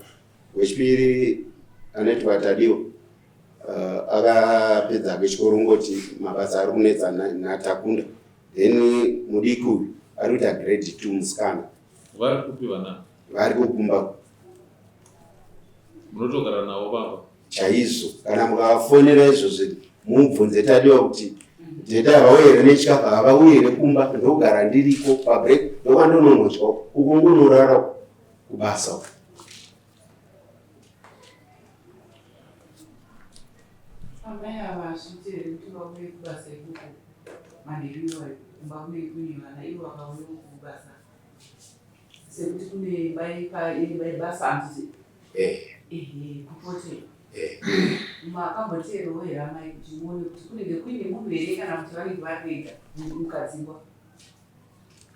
wechipiri anoitwa Tadiwa uh, akapedza hake chikoro ngoti mabasa ari kunetsa naTakunda Then mudiki uyu ari kuita grade 2 musikana. Vari kupi vana? Vari kukumba. Munotogara navo baba? Chaizvo. Kana mukavafonera izvozvi mubvunze Tadiwa kuti tete havauye here nechikafu havauye here kumba ndogara ndiriko pabreak ndokwandononodya uko ngonorara kubasa uko. Amai ava hazviiti here kuti vauye kubasa ikoko manheru iwayo kumba kunenge kune vana ivo vakauya uko kubasa sekuti kune imba imba yebasa handiti eh. ehe kupote eh. makamboteerewo here amai kuti muone kuti kunenge kuine munhu here kana kuti vanenge vari vega mukadzingwa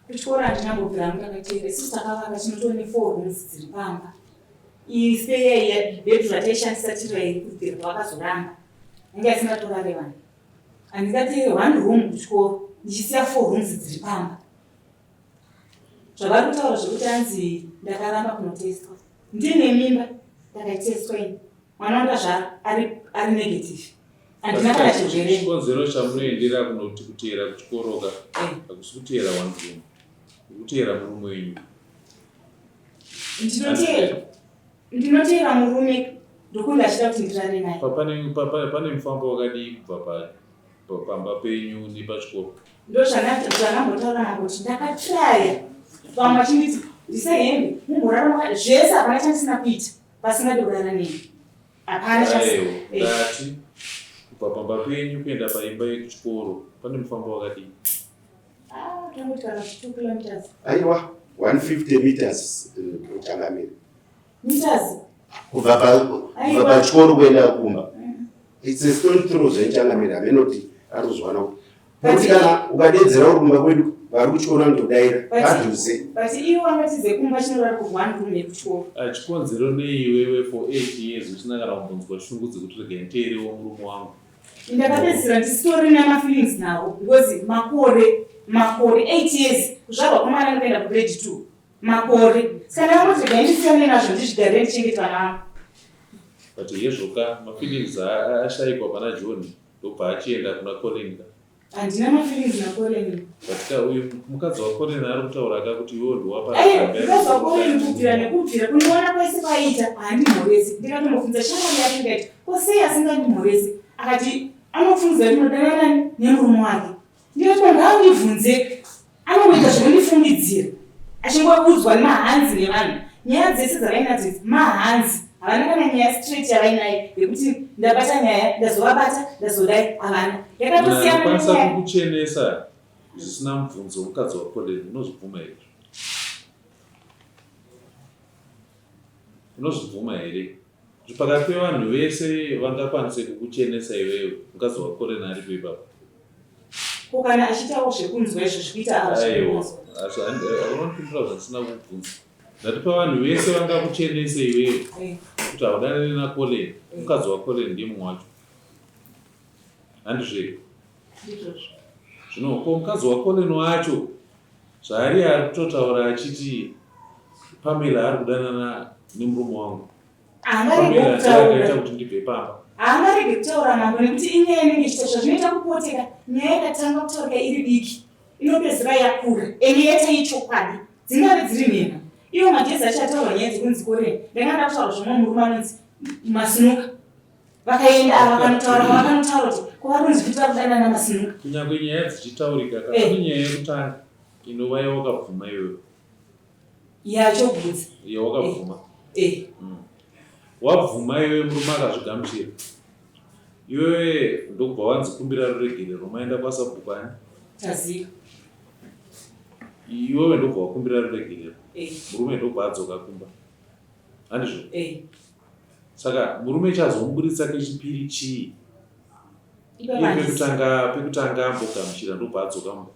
Kuchikoro handina kumbobvira hangu ndakateera. Isusu takavaka tinotova nefour rooms dziri pamba. Iyi spare iya bedroom rataishandisa tiri vairi kubvira pavakazoramba. Yanga isingatorare vanhu. Handingateere one room kuchikoro ndichisiya four rooms dziri pamba. Zvavari kutaura zvekuti hanzi ndakaramba kunotestwa. Ndine mimba ndakaitestwa ini. Mwana wandazvara ari ari negative. Handina kana chirwere. Chikonzero chamunoendera kunoti kuteera kuchikoro ka eh. hakusi kuteera one room. Kuteera murume wenyu. Ndinoteera. Ndinoteera murume ndokunge achida kuti ndirare naye. Pane pane mufambo wakadii kubva pa pamba penyu nepachikoro? Ndozvandambotaura nako kuti ndakatraya vamwe vachinditi ndise hembe mumborara zvese hapana chandisina kuita. Vasingade kurara neni. Hapana chasi. Aiwa, ndati kubva pamba penyu kuenda paimba yekuchikoro pane mufambo wakadii? Ah, tangoti kana 2 kilometers. Aiwa, 150 meters eh, changamire. Meters. Kubva pa kubva pachikoro kuenda kumba. It's a stone throw zvenchangamire hameno kuti ari kuzwana kuti. Nekuti kana ukadedzera uri kumba kwedu vari kuchikoro vanotodaira padhuze. But iwo angatize kumba chinorara ku one room yekuchikoro. Ah, chikonzero nei iwewe for 8 years usina kana kumbonzwa shungu dzekuti regai nditeerewo murume wangu? Ndakapedzisira ndisitorina mafeelings navo because makore makore 8 years kuzvarwa kwemwana ndikuenda kugrade 2 makore saka ndakangoti regai ndisiyane nazvo ndizvigarire ndichengete vana vangu. But hezvoka mafeelings ashaikwa pana John ndobva achienda kuna Colin ka. Handina mafeelings naColin. But ka uyu mukadzi waColin ari kutaura ka kuti iwewe ndiwapa. Aye, mukadzi waColin kubvira nekubvira kundiona kwese kwaiita haandimhoresi. Ndikatombobvunza shamwari yake ndikati ko sei asingandimhoresi akati anofungidzira kuti ndinodanana nemurume wake. Ndinoti munhu ngaandibvunze anongoita zvekundifungidzira achingoudzwa nemahanzi nevanhu. Nyaya dzese dzavainadzo idzi mahanzi havana kana nyaya straight yavainayo yekuti ndabata nyaya ndazovabata ndazodai havana yakatosiyana Anokwanisa kukuchenesa zvisina mubvunzo mukadzi waColin unozvibvuma here? Unozvibvuma here kuti pakati pevanhu vese vangakwanise kukuchenesa iwewe mukadzi waColin aripo ipapo? Ko kana achiitawo zvekunzwa izvo zvikuita ava Aiwa, asi unondipindura zvandisina kukubvunza. Ndati pavanhu vese vangakuchenese iwewe eh. kuti haudanani naColin, eh. mukadzi waColin ndiye mumwe wacho. Handizvo here? Ndizvozvo. Zvino ko mukadzi waColin wacho zvaari ari kutotaura achiti Pamela ari kudanana nemurume wangu. Angarege Pamela ndiye kutaura. akaita kuti ndibve pamba. Haangarege kutaura mambo nekuti inyaya inenge ichiita zvazvinoita kupoteka. Nyaya ikatanga kutaurika iri diki inopedzisira yakura ende yaita ichokwadi dzingave dziri nhema. Iwo magezi acho ataurwa nyaya dzekunzi koreni ndanga ndakutaura zvomwe murume anonzi Masinuka vakaenda ava vakanotaura kwavakanotaura kuti kwavari kunzi kuti vakudanana Masinuka. Kunyangwe nyaya dzichitaurika kana eh. nyaya yekutanga inova yawakabvuma iwewe yachogutsa yawakabvuma eh. eh. mm. Wabvuma iwewe murume akazvigamuchira iwewe ndokubva wanzi kumbira ruregerero maenda kwasabhuku ani taziva iwewe ndobva wakumbira ruregerero eh. murume ndobva adzoka kumba handizvo eh. Saka murume chazomuburitsa kechipiri chii Iye pekutanga pekutanga ambogamuchira ndobva adzoka mumba.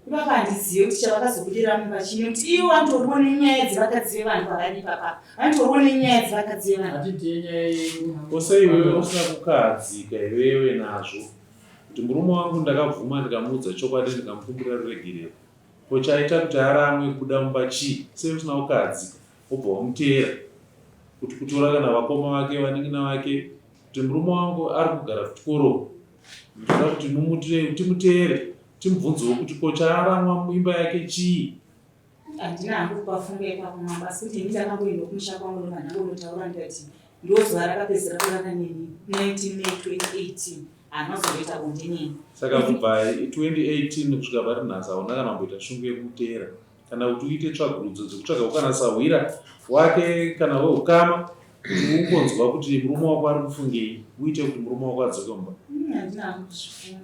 Ipapa handizive kuti chavakazobudira mumba chii nekuti ivo vanotoriwo nenyaya dzevakadzi vevanhu pavari ipapa vanotoriwo nenyaya dzevakadzi vevanhu. Hatidye nyaya yenyu. Ko sei iwewe usina kukahadzika iwewe nazvo kuti murume wangu ndakabvuma ndikamuudza chokwadi ndikamukumbira ruregerero ko chaita kuti aramwe kubuda mumba chii sei usina kukahadzika wobva wamuteera kuti kutora kana vakoma vake vanin'ina vake kuti murume wangu ari kugara kuchikoro ndinoda kuti timuteere timubvunzewo kuti ko chaaramwa muimba yake chii handina hangu kupafunga ipapo mambo asi kuti ini ndakangoenda kumusha kwangu ndobva ndangonotaura ndikati ndozuva rakapedzisira kurara neni 19 May 2018 haana kuzomboita bonde neni saka kubva 2018 kusvika pari nhasi hauna kana kumboita shungu yekumuteera kana kuti uite tsvagurudzo dzekutsvaga kana sahwira wake kana weukama kuti ungonzwa kuti murume wako ari kufungei uite kuti murume wako adzoke mumba. Handina hangu kuzvifunga.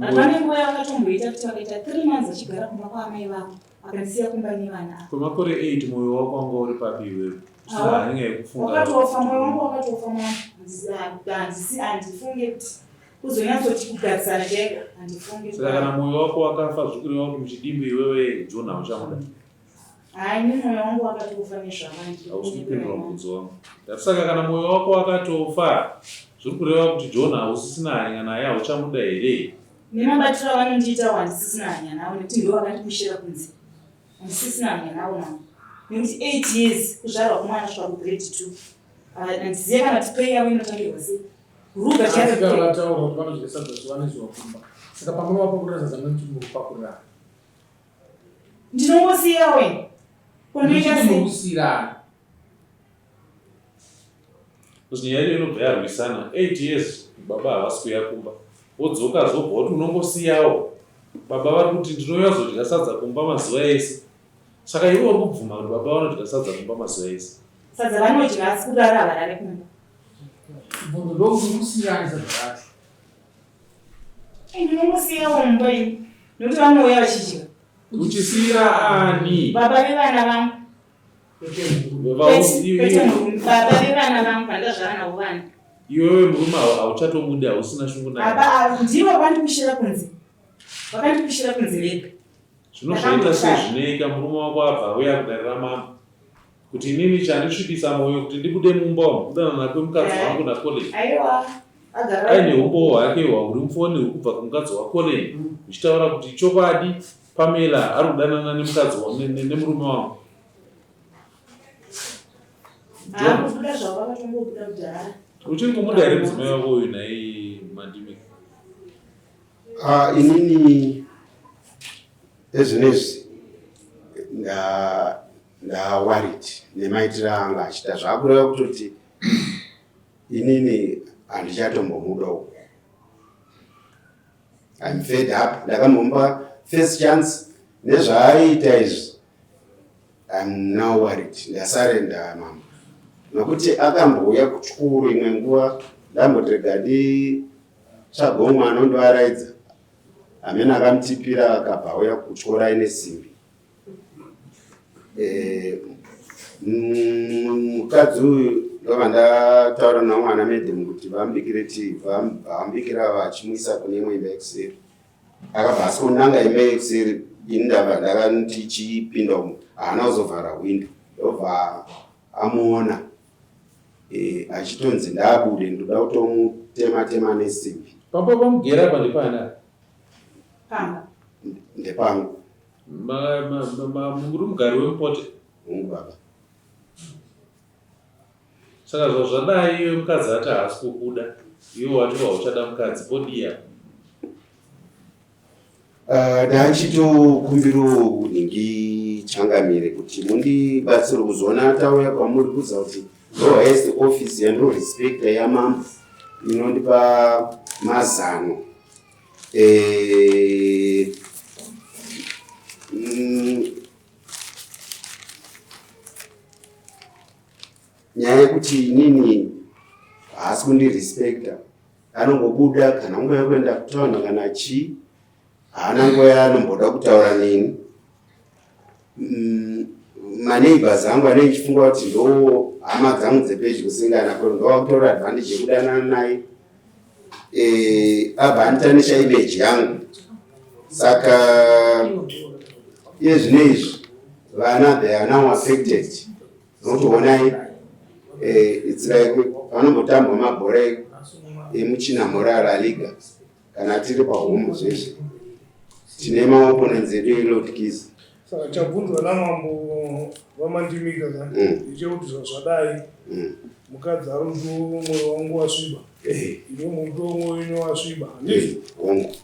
Pane nguva yavakatomboita kuti vakaita 3 months vachigara kumba kwaamai vavo akandisiya kumba nevana ava. Kwemakore 8 mwoyo wako wanga uri papi iwewe? Usina hanya yekufunga. Wakatofa mwoyo wangu wakatofa mama. Handisi handifunge kuti Kuzonyatsoti kugarisana chaiko handifungi. Saka kana mwoyo wako wakafa zvikureva kuti muchidimbu iwewe John hauchamuda? Hayi ni mwoyo wangu wakatofa nezvavanji. Hausi kupindura mubvunzo wangu. Ndati saka kana mwoyo wako wakatofa zviri kureva kuti John hausisina hanya naye hauchamuda here? Nemabatiro avanondiita handisisina hanya navo nekuti ndivo vakandikushira kunze. Handisisina hanya navo mama. Nekuti 8 years kuzvarwa kwemwana kusvika kugrade 2. Handizive kana kuti pay yavo inotambirwa sei. Ruga chaiko. Vataura kuti vanodya sadza zuva nezuva kumba. Saka pamunovapakurira sadza munoti munopakurira. Ndinongosiya we. Konoita sei? Munokusira. Because nyaya yacho inobva yarwisana. 8 years baba havasi kuuya kumba. Wodzoka zobva woti unongosiyawo. Baba vari kuti ndinouya kuzodya sadza kumba mazuva ese. Saka iwe uri kubvuma kuti baba vanodya sadza kumba mazuva ese. Sadza vanodya asi kurara havarare kumba. Bvunzo ndokuti kusiyani sadza racho. Ndinongosiyawo mumba ini nekuti vanouya vachidya. Uchisiira ani? Baba vevana vangu. Kwete murume, baba vevana vangu vandazvara navo vana. Iwewe murume hauchatomudi hausina shungu naye. Baba ndivo vakandikushira kunze. Vakandikushira kunze vega. Zvino zvaita sezvineika murume wako abva auya kudare ramambo kuti inini chandisvibisa moyo kuti ndibude mumba umu kudanana kwemukadzi eh, wangu naColin. Aine umbowo hwake hwauri mufoni huri kubva kumukadzi waColin mm. uchitaura kuti chokwadi Pamela ari kudanana nemukadzi nemurume wangu. Uchiri kumuda here mudzimai wako uyu nhai Mandimika? Ah, inini ezvinezvi ndaworried nemaitiro anga achiita zvakureva kutoti inini handichatombomuda uku I'm fed up ndakambomupa first chance nezvaaiita izvi I'm now worried ndasarenda mama nokuti akambouya kuchikuru imwe nguva ndamboti rega nditsvagewo mwana ondivaraidza amene akamutipira akabva auya kutyora aine simbi eh, mukadzi uyu ndobva ndataura namwana madam kuti vamubikire tii vamubikira vachimuisa kune imwe imba yekuseri akabva asikonanga imba yekuseri ini ndabva ndakanti chipinda umu haana kuzovhara hwindo ndobva amuona e, achitonzi ndaabude ndoda kutomutema tema nesimbi papa pamugera apa ndepani apa pamba ndepangu muri mugari wemupote hongu baba. Saka zvazvadai iwe mukadzi ati haasi kukuda, iwe wati hauchada mukadzi, podii apa? Ah, ndachitokumbirawo nhingi changamire kuti mundibatsire kuzoona tauya kwamuri kuza kuti ndo highest office yandorespecta yamambo inondipa mazano eh, nyaya yekuti inini haasi kundirespecta anongobuda kana nguva yekuenda kutown kana chii haana nguva yaanomboda kutaura neni mm, maneighbors angu anenge chifunga kuti ndo hama dzangu dzepedyo singana ko ndovakutora advantage yekudanana naye eh, abva anitanisha image yangu saka iye zvino izvi vana they are now affected nokuti honai eh, it's like panombotambwa mabhora emuchinamhora La Liga kana tiri pahome zveshe tine maopponents edu elord keys saka chabvunzwa namambo vamandimika ka mm. ndechekuti zvazvadai mm. mukadzi ari kuti mwoyo wangu wasviba eh. ine muto mwoyo wenyu wasviba handizvo eh,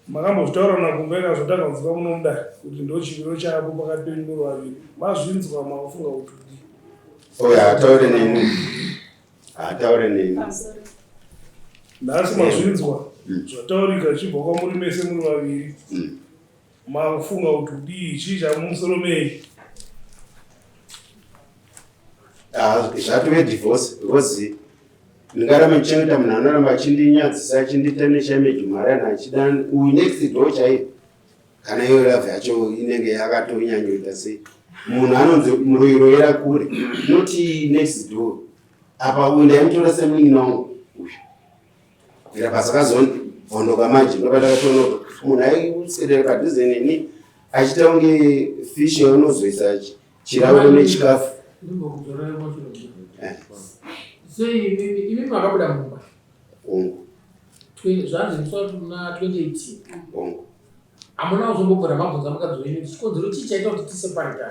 Makambozvitaura naGumbe zvatanganzwa muno mudare kuti ndochimiro chako pakati penyu muri vaviri. Mazvinzwa makufunga kuti kudii? Oya haataure neni. Haataure neni. Nhasi mazvinzwa mm. zvataurika zvichibva kwamuri mese muri vaviri. Mm. Makufunga kuti kudii? Chii chamumusoro menyu? Ah, zvatove divorce because ndingaramba ndichengeta munhu anoramba achindinyadzisa achindiita nechamejumarana achida uyu next door chaiyo kana iyo love yacho inenge yakatonyanyoita sei munhu anonzi muroyiroyera kure noti next door apa uyu ndaimutora semunin'ina wangu uyu kubvira pasakazobvondoka manje ndopandakatoona kuti munhu aiswedera padhuze neni achiita kunge fish yaunozoisa chirauro nechikafu eh. Sei imimi imimi makabuda mumba? Hongu. Zvanzi muna 2018. Hongu. Hamuna kuzombogara mabvunza mukadzi wenyu kuti chikonzero chii chaita kuti tiseparate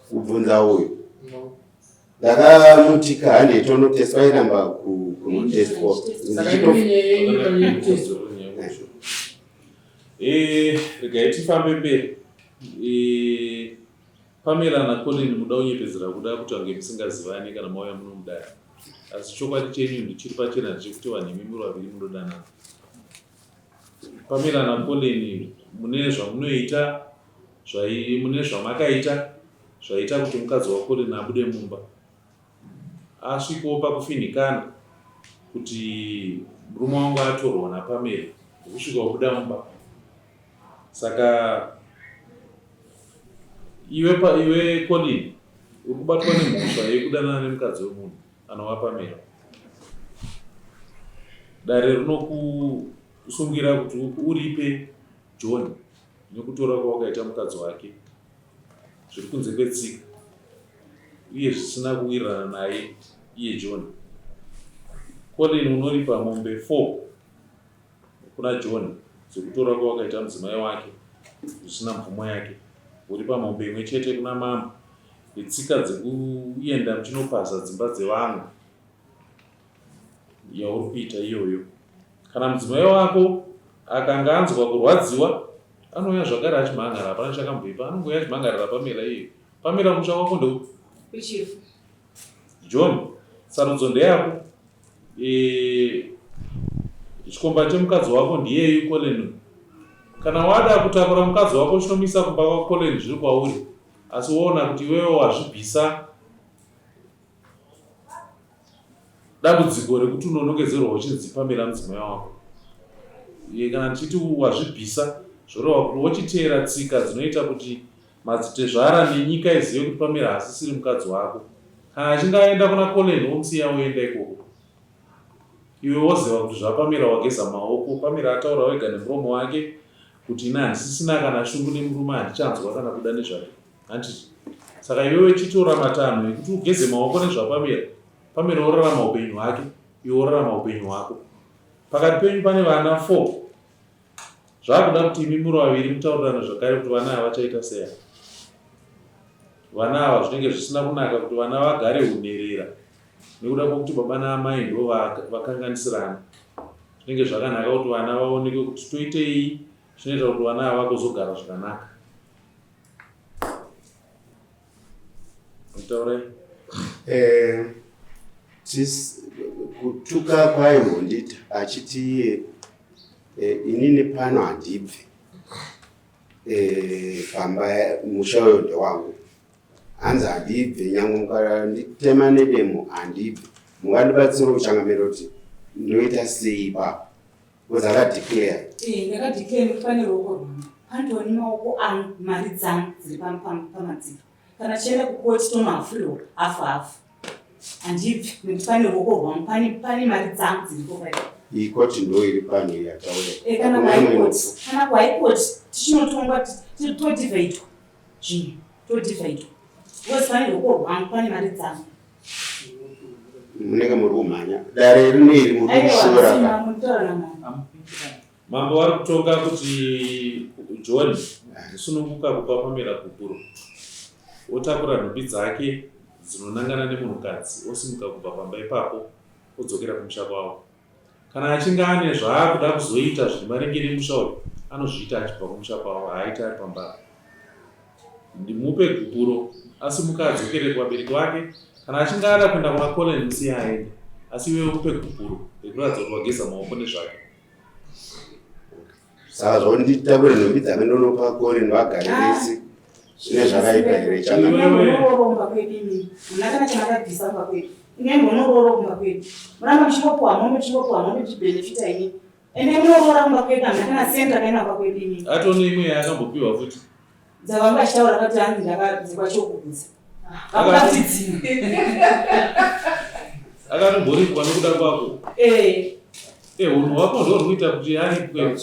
Kubvunza uyu. No. Ndakamuti kahande tonotestwa airamba kunotestwa. Saka imimi nyaya yenyu panyaya Eh, regai tifambe mberi. Eh, Pamela naColin muda kunyepedzera kuda kuita kunge musingazivani kana mauya muno mudare. Asi chokwadi chenyu ndichiri pachena ndechekuti vanhu imi muri vaviri munodanana. Pamela naColin mune zvamunoita zvai mune zvamakaita zvaita kuti mukadzi waColin abude mumba. Asvikowo pakufinhikana kuti murume wangu atorwa naPamela ndokusvika obuda mumba. Saka iwe pa iwe Colin uri kubatwa nemhosva yekudanana nemukadzi wemunhu anova Pamela. Dare rinokusungira kuti uripe John nekutora kwawakaita mukadzi wake zviri kunze kwetsika uye zvisina kuwirirana naye iye John. Colin unoripa mombe 4 Kuna John dzekutora kwawakaita mudzimai wake zvisina mvumo yake woripa mombe imwe chete kuna mambo netsika dzekuenda muchinopaza dzimba dzevamwe yauri kuita iyoyo. Kana mudzimai wako akanga anzwa kurwadziwa anouya zvakare achimhan'ara hapana chakamboipa anongouya achimhan'arira Pamela iyeyo. Pamela musha wako ndeupi? Kuchifu. John, sarudzo ndeyako. E, chikomba chemukadzi wako ndiyeyu Colin. Kana wada kutakura mukadzi wako chinomisa kumba kwaColin zviri kwauri. Asi woona kuti iwewe wazvibvisa dambudziko rekuti unonongedzerwa uchinzi Pamela mudzimai wako. E, kana ndichiti wazvibvisa zvoreva kuti wochiteera tsika dzinoita kuti Madzitezvara nenyika izive kuti Pamela haasisiri mukadzi wako. Kana achinge aenda kuna Collen womusiya oenda ikoko. Iwe woziva kuti zvaPamela wageza maoko. Pamela ataura wega nemuromo wake kuti ini handisisina kana shungu nemurume handichanzwa kana kuda nezvake. Handiti? Saka iwewe chitora matanho ekuti ugeze maoko nezvaPamela. Pamela orarama upenyu hwake, iwe worarama upenyu hwako. Pakati penyu pane vana 4. Zvakuda kuti imi muri vaviri mutaurirane zvakare kuti vana ava vachaita sei ava. Vana ava zvinenge zvisina kunaka kuti vana vagare hunherera nekuda kwekuti baba naamai ndivo vakanganisirana. Zvinenge zvakanaka kuti vana vaonekwe kuti toitei zvinoita kuti vana ava vagozogara zvakanaka. Taurai. Eh, kutuka kwaimbondiita achiti iye eh, inini pano handibve eh, pamba musha uyo ndewangu hanzi handibve nyangwe mukanditema nedemo handibve mungandibatsira uchangamira kuti ndoita sei ipapo because akadeclare eh, ndakadeclare nekuti pane ruoko rwangu pandioni maoko angu mari dzangu dziri pamadziro kana tichienda kukoti tonohafurirwa hafu hafu handibvi nekuti pane ruoko rwangu pane pane mari dzangu dziripo pai iyi koti ndo iri pano yatauya eh, kana kuhaikoti kana kuhaikoti tichinotongwa todivhaitwa zvinhu todivhaitwa because pane ruoko rwangu pane mari dzangu munenge muri kumhanya dare rino iri muri kushora Mambo vari kutonga kuti John sununguka kupa Pamela gupuro otakura nhumbi dzake dzinonangana nemunhukadzi osimuka kubva pamba ipapo odzokera kumusha kwavo. Kana achinge ane zvaakuda kuzoita zviri maringe nemusha uyu anozviita achibva kumusha kwavo haaite ari pamba apa. Ndimupe gupuro asimuka adzokere kuvabereki vake kana achinge ada kuenda kuna Colin musiye aende asi iwewe upe gupuro rekuratidza kuti wageza maoko nezvake. Saka zvonditakure nhumbi dzake ndonopa Colin vagare ah. vese zvine zvakaipa here changamunoromba kwedu imi muna kana chamakabvisa kumba kwedu ine munoroora kumba kwedu muramba muchingopuwa mombe muchingopuwa mombe muchibhenefita imi ende munoroora kumba kwedu hamuna kana sendi rakaenda kumba kwedu imi atone imwe yaakambopiwa futi dzavanga vachitaura kati hanzi ndakadzikwa chokugutsa vakuda dzimwe akatomboripwa nokuda kwako eh. eh, hunhu hwako ndo huri kuita kuti aripwe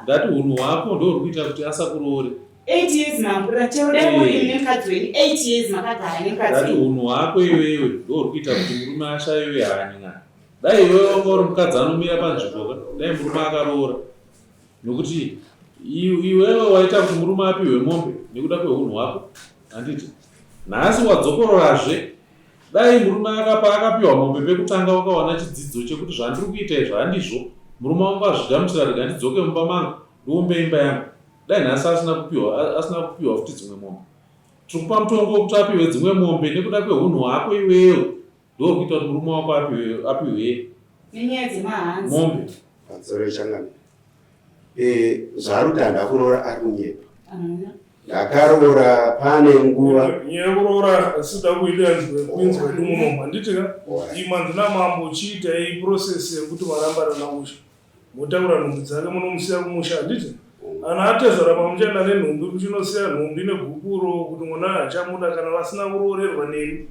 ndati hunhu hwako ndo huri kuita kuti asakuroore ndati hunhu hwako iwewe ndo huri kuita kuti murume ashaiwe hanya dai iwewe wanga uri mukadzi anomira panzvimbo ka dai murume akaroora Nokuti iwewe waita kuti murume apihwe mombe nekuda kwehunhu hwako, handiti? Nhasi wadzokororazve. Dai murume akapa akapiwa mombe pekutanga wakawana chidzidzo chekuti zvandiri kuita izvi handizvo, murume wangu azvigamuchira rega ndidzoke mumba mangu ndiumbe imba yangu. Dai nhasi asina kupiwa asina kupiwa futi dzimwe mombe. Tiri kupa mutongo wekuti apiwe dzimwe mombe nekuda kwehunhu hwako iwewe. Ndokuita kuti murume wako apiwe apiwe nenyaya dzemahanzi mombe. Pamusoro yechangamire. Eh, zvaari kuti handina kuroora ari kunyepa. Ndakaroora pane nguva. Nyaya yekuroora asida kuita kuinzwa yedu munomu handiti ka? Iyi manzi namambo chiitai process yekuti marambana naushe. Motakura nhumbi dzake munomusiya kumusha handiti? Ana atezvara pamuchaenda nenhumbi muchinosiya nhumbi negupuro kuti mwana hachamuda kana vasina kuroorerwa nemi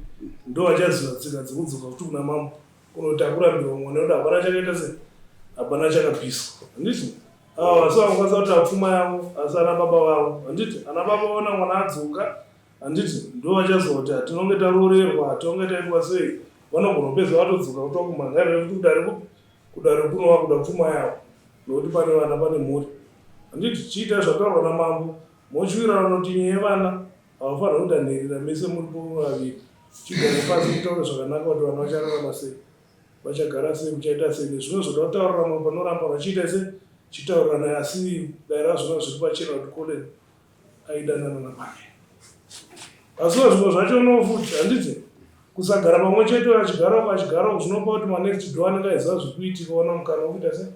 ndovachaziva tsika dzekudzoka futi kuna mambo kunotakura mbiro mwana nekuti hapana chakaita se hapana chakapiswa handiti? Ava vasi vangokwanisa kuti apfuma yavo asi ana baba vavo handiti? Ana baba vaona mwana adzoka handiti ndovachaziva kuti hatinonge taroorerwa hatinonge taitwa sei vanogona kupedza vatodzoka kuti vakumhangarira kuti kudare kupi Kudare kuno vakuda pfuma yavo nokuti pane vana pane mhuri handiti chiitai zvataurwa namambo mochiwirirana kuti nyaya yevana havafanirwi kuita nherera mese muripo vaviri chigare pasi mutaure zvakanaka kuti vana vachararama sei vachagara sei muchaita sei nezvimwe zvoda kutaurirana panoramba vachiita se chitaurirana asi dai razvona zviri pachena kuti Colin aidanana naPamela asiwo zvimwe zvacho no futi handiti kusagara pamwe chete vachigara uko achigara uko zvinopa kuti manext door anenge aiziva zviri kuitika ona mukana wekuita se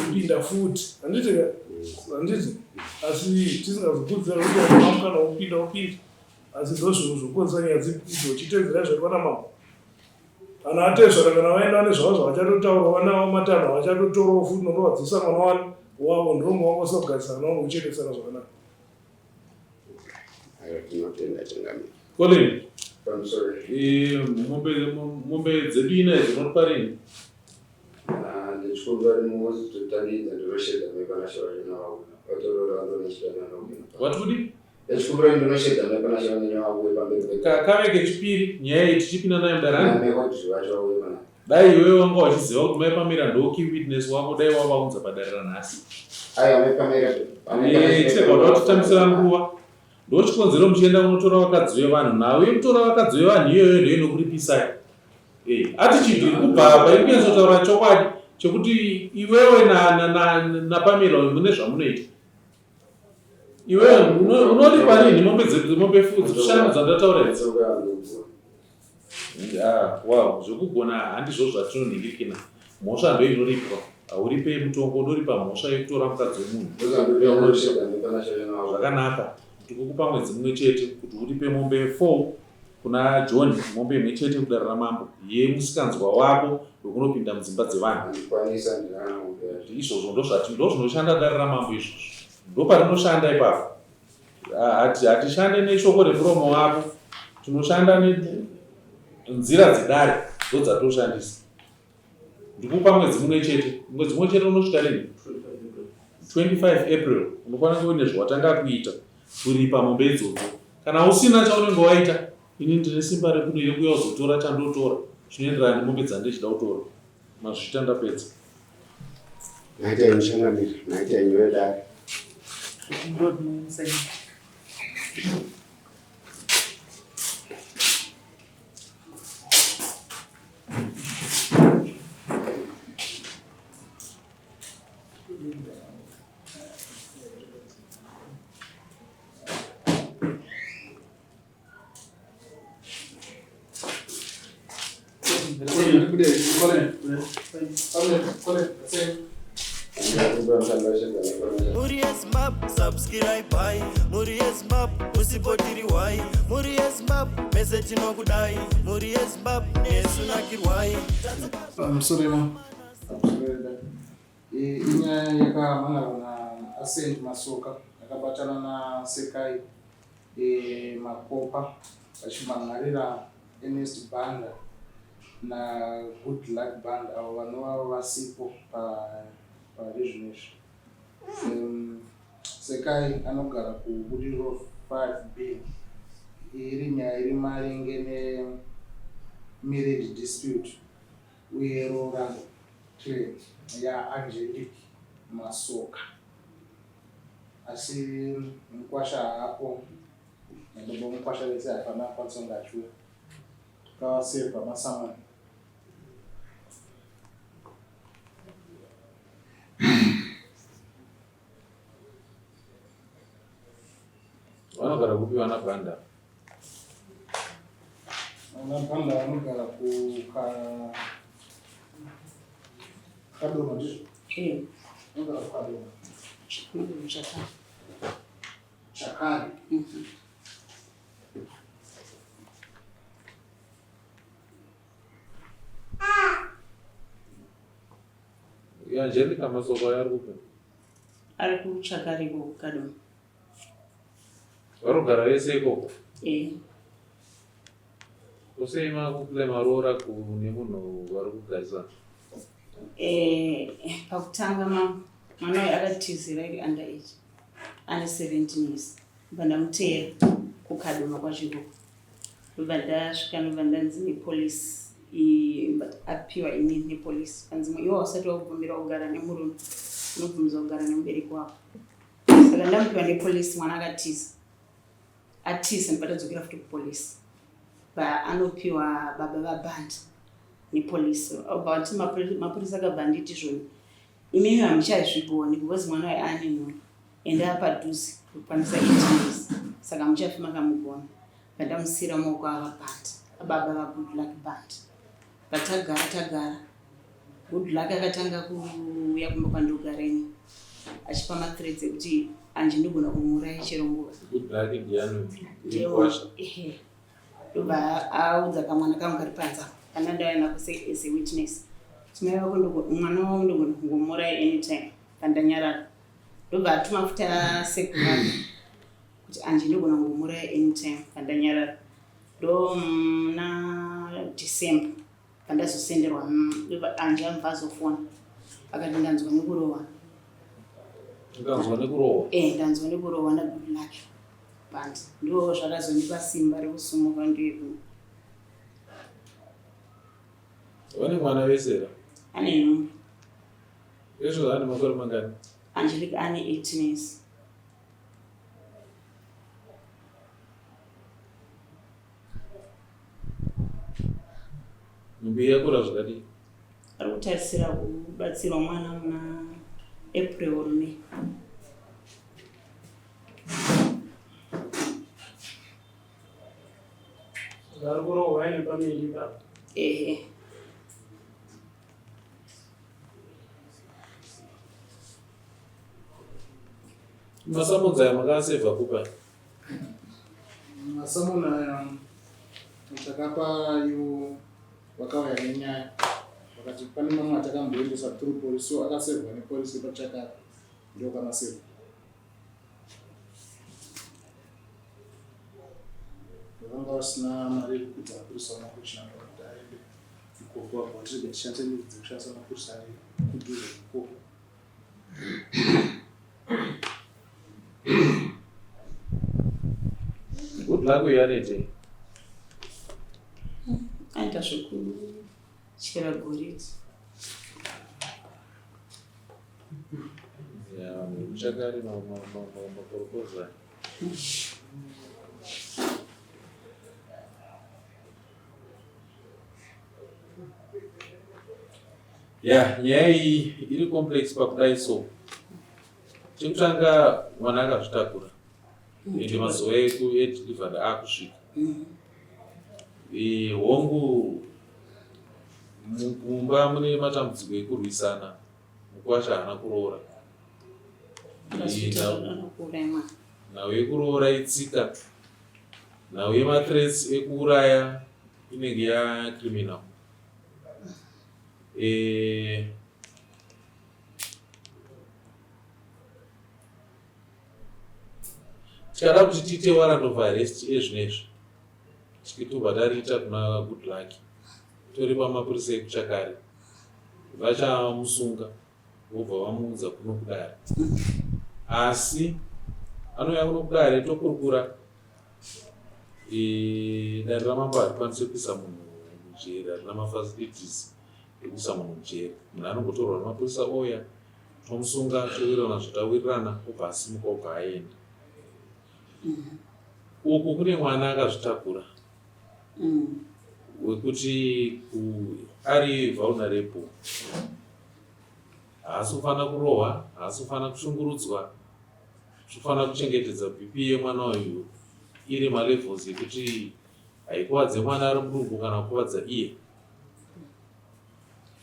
kupinda futi handiti ka handiti asi tisingazokudzira kuti ana mukana wekupinda wopinda asi ndo zvinhu zvokukonzera nyaya dzipidzo chitedzera zvaitwa namambo Ana atezvara kana vaenda vane zvavo zvavachatotaura vana vavo matanho avachatotorawo futi nondovadzosa mwana wani wavo ndomwe wavo vasakugarisana navo nokuchengesana zvakanaka. Aiwa tinotenda changamire. Colin, Pamusoro. eh, mombe mombe dzedu ina idzi unotipa rini? Ah, ndechikumbira muzotangidza ndinoshedza mai panashe vachona vauya vatorora vandonechitana nokuna Wati kudii? Ndechikumbira ndinoshedza mai panashe vanenge vauya pamberi pe Kave kechipiri nyaya iyi tichipinda nayo mudare. Mai Audrey vacho vauye panapa. Dai iwewe wanga wachiziva kuti mai Pamela ndo key witness wako dai wavaunza padare ranhasi. Aiwa mai Pamela. Eh, chega kuda kutitambisira nguva. Ndochikonzero muchienda kunotora vakadzi vevanhu. Nhau yekutora vakadzi vevanhu iyoyo ndiyo inokuripisai. Eh, attitude iri kubva apa iri kunyatsotaura chokwadi chekuti iwewe naPamela na, na mune zvamunoita. Iwewe unoripa rini mombe mombe shanu dzandataura idzi? Ah, wow, zvekugona handizvo zvatinonhingirikina. Mhosva ndo inoripwa. Hauripe mutongo unoripa mhosva yekutora mukadzi wemunhu. Zvakanaka. Ndikukupa mwedzi mumwe chete kuti uripe mombe 4 kuna John, mombe imwe chete kudare ramambo yemusikanzwa wako wekunopinda mudzimba dzevanhu. Izvozvo ndozvati ndozvinoshanda dare ramambo izvozvo. Ndoparinoshanda ipapo. Hatishande neshoko remuromo wako, tinoshanda nenzira dzedare ndodzatoshandisa. Ndikupa mwedzi mumwe chete, mwedzi mumwe chete unosvika rini? 25 April unofanira kunge uine zvawatanga kuita kuripa mombe idzodzo. Kana usina chaunenge waita, ini ndine simba rekuuya kuzotora chandotora chinoenderana nemombe dzandichida kutora. Mazvita ndapedza. Maita henyu changamire, maita henyu vedare. Mhuri yeZimbabwe subscribe mhuri yeZimbabwe musipotiriwai mhuri yeZimbabwe mese tinokudai mhuri yeZimbabwe nesu nakirwai. Pamusoro ma inyaya yakamhan'arwa naAscent Masoka akabatana naSekai e, Makopa vachimhan'arira Ernest Banda naGoodluck Banda avo vanova vasipo pari zvino izvi. Um, Sekai anogara kuBudiriro 5B. Iri nyaya iri maringe nemarriage dispute uye roorano claim yaAngelique Masoka. Asi mukwasha haapo nababa mukwasha vese hapana akwanisa kunge achiuya takavasevha masamani. Vanogara kupi vana Banda? Vana Banda vanogara kuka Kadoma ndizvo? Eh. Vanogara kuKadoma. Chakari. Chakari. Mhm. Angelica Masoko ari kupi? Ari kuChakari kuKadoma. Vanogara vese ikoko? Eh. Kusei makuclaima roora kune munhu vari kugarisana? Eh, pakutanga ma mwana uyu akatizira iri under age ane 17 years ndobva ndamuteera kukadoma kwacho ikoko ndobva ndasvika ndobva ndanzi nepolice apiwa ini nepolice kanzi iwe hausati wakubvumira kugara nemurume unobvumidzwa kugara nemubereki wako saka ndamupiwa nepolice mwana akatiza atiza ndobva tadzokera futi kupolice anopiwa baba vabhandi nepolice obva vati mapurisa akabva anditi zvoni imimi hamuchazvigoni because mwana uyu ane nhumbu ende apadhuze kukwanisa 18 years saka muchafi makamugona pandamusiyira maoko avabhandi ababa vagoodluck band patagara tagara Good luck akatanga kuuya kumba kwandogara ini achipa mathreats ekuti anje ndogona kumuuraya chero nguva. Good luck ndiani? Ehe. Ndobva audza kamwana kangu kari panze apo kana ndauya nako as a witness. Kuti mai vako mwana wavo ndogona kungomuuraya anytime pandanyarara. Ndobva atuma futi asekuru vake kuti anje ndogona kungomuuraya anytime pandanyarara. Ndo muna December Pandazosenderwa anje amva azofona akati ndanzwa nekurohwa. Ndanzwa nekurohwa? Eh, ndanzwa nekurohwa na good luck. But ndo zvakazondipa simba rekusumuka ndiye kuno. Vane mwana vese here? Ane nhumbu. Izvo ane makore mangani? Angelica ane 18 years. Nhumbu iyi yakura zvakadii? Ari kutarisira kubatsirwa mwana muna April or May. Vari kurohwa aine pamiri ipapo. Ehe. Masamonzi aya makaasevha kupi aya? Masamoni aya takapa ivo vakauya nenyaya vakati pane mamwe atakamboendesa through police so akasevhwa nepolice yepachakara ndokamasevhwa. Vanga vasina mari yekukwidza mapurisa vamakuchinanga kuti aende ikoko apo tirege tishandise nyuzi dzekushandisa mapurisa ari kudhuze ikoko. Good luck uyu anoitei? Aita zvekuchera goridhe. Ya, vanhu vekuchakari makorokoza. Ya, nyaya iyi iri complex pakudai so. Chekutanga mwana akazvitakura. Ende mazuva eku edelivery akusvika. Hongu mumba mune matambudziko ekurwisana mukwasha haana kuroora. Nhau yekuroora itsika. Nhau yemathreats ekuuraya inenge yacriminal. E, tikada kuti tiite warrant of arrest ezvinezvi tobva tariita kuna good luck toripa mapurisa ekuchakari vachamusunga vobva vamuudza kuno kudare asi anouya kuno kudare tokurukura e, dare ramambo harikwanise kuisa munhu mujeri harina mafacilities ekuisa munhu mujeri munhu anongotorwa nemapurisa ouya tomusunga towirirana zvatawirirana obva asimuka obva aenda uku kune mwana akazvitakura wekuti ari vulnerable haasi kufanira kurohwa haasi kufanira kushungurudzwa tinofanira kuchengetedza bp yemwana uyu iri malevels ekuti haikuvadze mwana ari mudumbu kana kukuvadza iye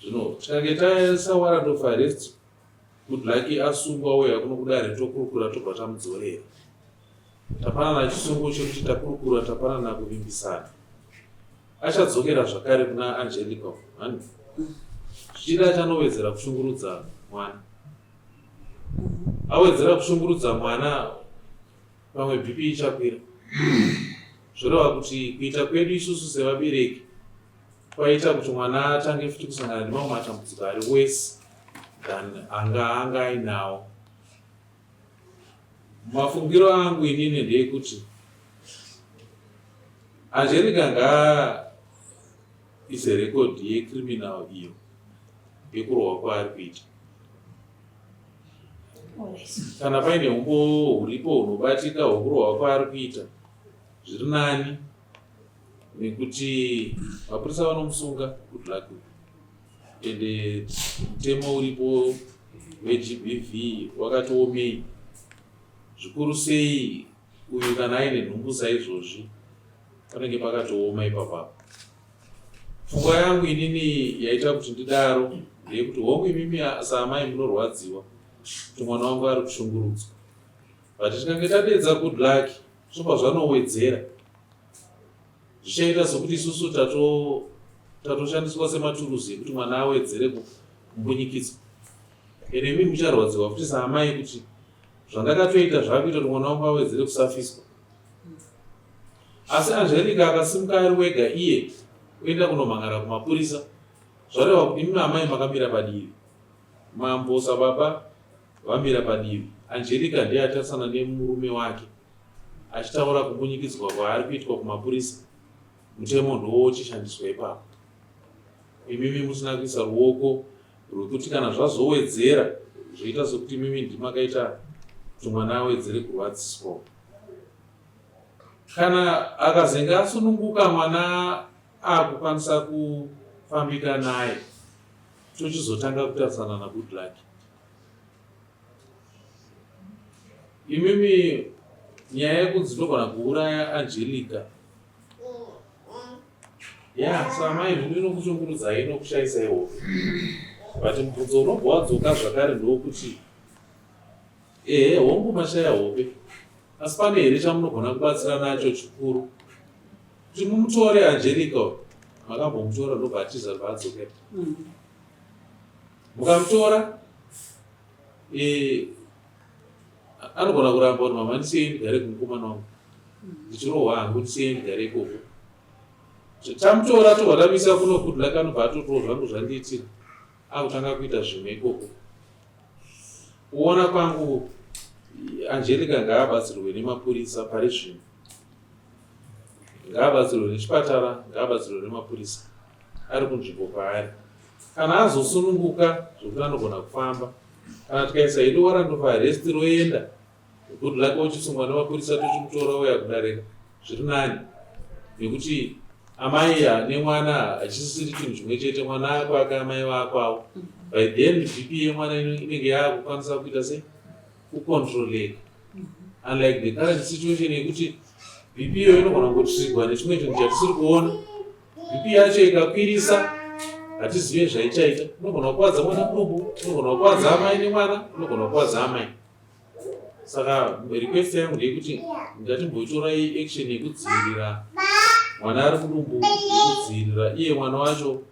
zvino tikange taisa warrant of arrest good lucky asungwa ouya kuno kudare tokurukura tobva tamudzorera tapanana chisungo chekuti takurukura tapanana kuvimbisana achadzokera zvakare kuna angelica hani zvichida achanowedzera kushungurudza mwana awedzera kushungurudza mwana pamwe bp ichakwira zvoreva kuti kuita kwedu isusu sevabereki kwaita kuti mwana atange futi kusangana nemamwe matambudziko ari worse than anga anga ainawo. Mafungiro angu inini ndeyekuti Angelica ngaa ise record yecriminal iyo yekurohwa kwaari kuita. Kana paine humbowo huripo hunobatika hwekurohwa kwaari kuita zviri nani nekuti mapurisa vanomusunga good luck ende mutemo uripo weGBV wakatiomei zvikuru sei uyu kana aine nhumbu saizvozvi panenge pakatooma ipapapo pfungwa yangu inini yaita kuti ndidaro ndeyekuti hongu imimi saamai munorwadziwa kuti mwana wangu ari kushungurudzwa but tikange tadedza good luck zvobva zvanowedzera zvichaita sokuti isusu tatoshandiswa sematuruzi ekuti mwana awedzere kumbunyikidzwa ende imi mucharwadziwa futi saamai kuti zvandakatoita zvakuita kuti mwana wangu awedzere kusafiswa asi angelica akasimuka ari wega iye oenda kunomhangara kumapurisa zvareva kuti imi amai makamira padivi mambo sababa vamira padivi angelica ndiye atarisana nemurume wake achitaura kumbunyikidzwa kwaari kuitwa kumapurisa mutemo ndowochishandiswa ipapo imimi musina kuisa ruoko rwekuti kana zvazowedzera zvoita sekuti imimi ndimakaita kuti mwana awedzere kurwadziswa kana akazenge asununguka mwana akukwanisa ku kufambika naye tochizotanga kutarisana nagood luck. Imimi nyaya yekunzi ndogona kuuraya Angelica ya samai zvino inokushungurudzai inokushaisai hope but mubvunzo unobva wadzoka zvakare ndokuti ehe hongu mashaya hope asi pane here chamunogona kubatsira nacho chikuru kuti mumutore Angelica makambomutora ndobva atiza bva adzokera mm. Mukamutora eh, anogona kuramba kuti mama ndisiyei ndigare kumukomana wangu ndichirohwa hangu ndisiyei ndigare ikoko. Tamutora tobva tamisa kuno good luck anobva atotiwo zvangu zvandiitira akutanga kuita zvimwe ikoko. Kuona kwangu Angelica ngaabatsirwe nemapurisa pari zvino. Ngaabatsirwe nechipatara, ngaabatsirwe nemapurisa ari kunzvimbo kwaari. Kana azosununguka zvekuti anogona kufamba, kana tikaisa hedu warrant of arrest roenda, good luck ochisungwa nemapurisa tochimutora ouya kudarika, zviri nani nekuti amai nemwana hachisisiri chinhu chimwe chete, mwana akwake amai vakwavo. By then BP yemwana inenge yaakukwanisa kuita sei? Kucontroleka. Unlike the current situation yekuti BP iyo inogona kungotrigwa nechimwe chinhu chatisiri kuona. BP yacho ikakwirisa hatizive zvaichaita. Inogona kukwadza mwana mudumbu, inogona kukwadza amai nemwana, inogona kukwadza amai. Saka request yangu ndeyekuti ngatimbotorai action yekudzivirira mwana ari mudumbu, yekudzivirira iye mwana wacho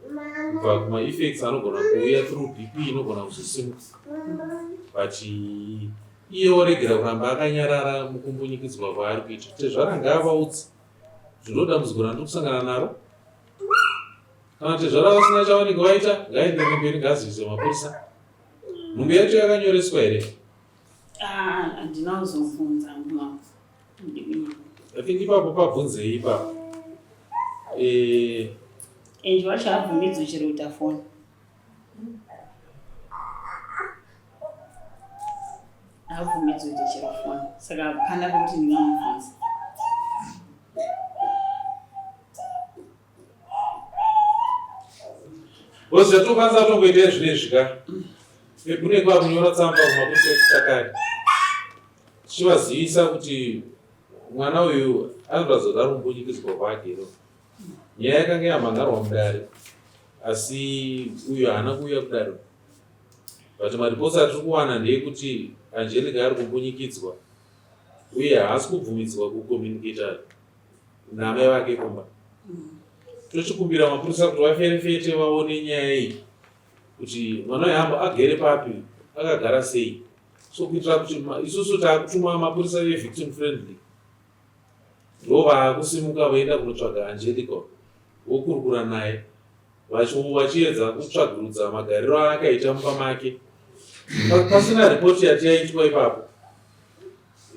kubva kumaeffects anogona kuuya through BP inogona kuzosimuka. But iye oregera kuramba akanyarara mukumbunyikidzwa kwaari kuita. Tezvara ngaavaudze kuti ndo dambudziko randiri kusangana naro. Kana tezvara vasina chavanenge vaita ngaenderere mberi ngaazivise mapurisa. Nhumbu yacho yakanyoreswa here? Ah, handina kuzobvunza hangu. I think ipapo pabvunzei ipapo. Eh, Enji wacho haabvumidzwi chero kuita foni. Haabvumidzwi kuita chero foni. Saka hapana pekuti ndingamubvunza. Because zvatokwanisa kutongoita zvinezvi ka. Kune kwakunyora tsamba kumapurisa ekuchakari. Tichivazivisa kuti mwana uyu anoratidza kuti ari kumbunyikidzwa kwake. Nyaya yakanga yamhan'arwa mudare asi uyu haana kuuya kudare. But mareports atiri kuwana ndeyekuti Angelica ari kumbunyikidzwa uye haasi kubvumidzwa kucommunicata naamai vake kumba. Tochikumbira mapurisa kuti vaferefete vaone nyaya iyi kuti mwana uyu ambo agere papi akagara sei so kuitira kuti isusu taakutuma mapurisa vevictim friendly ndovaakusimuka voenda kunotsvaga Angelica vokurukura naye vachiedza kutsvagurudza magariro aakaita mumba make pasina ripoti yati yaitwa ipapo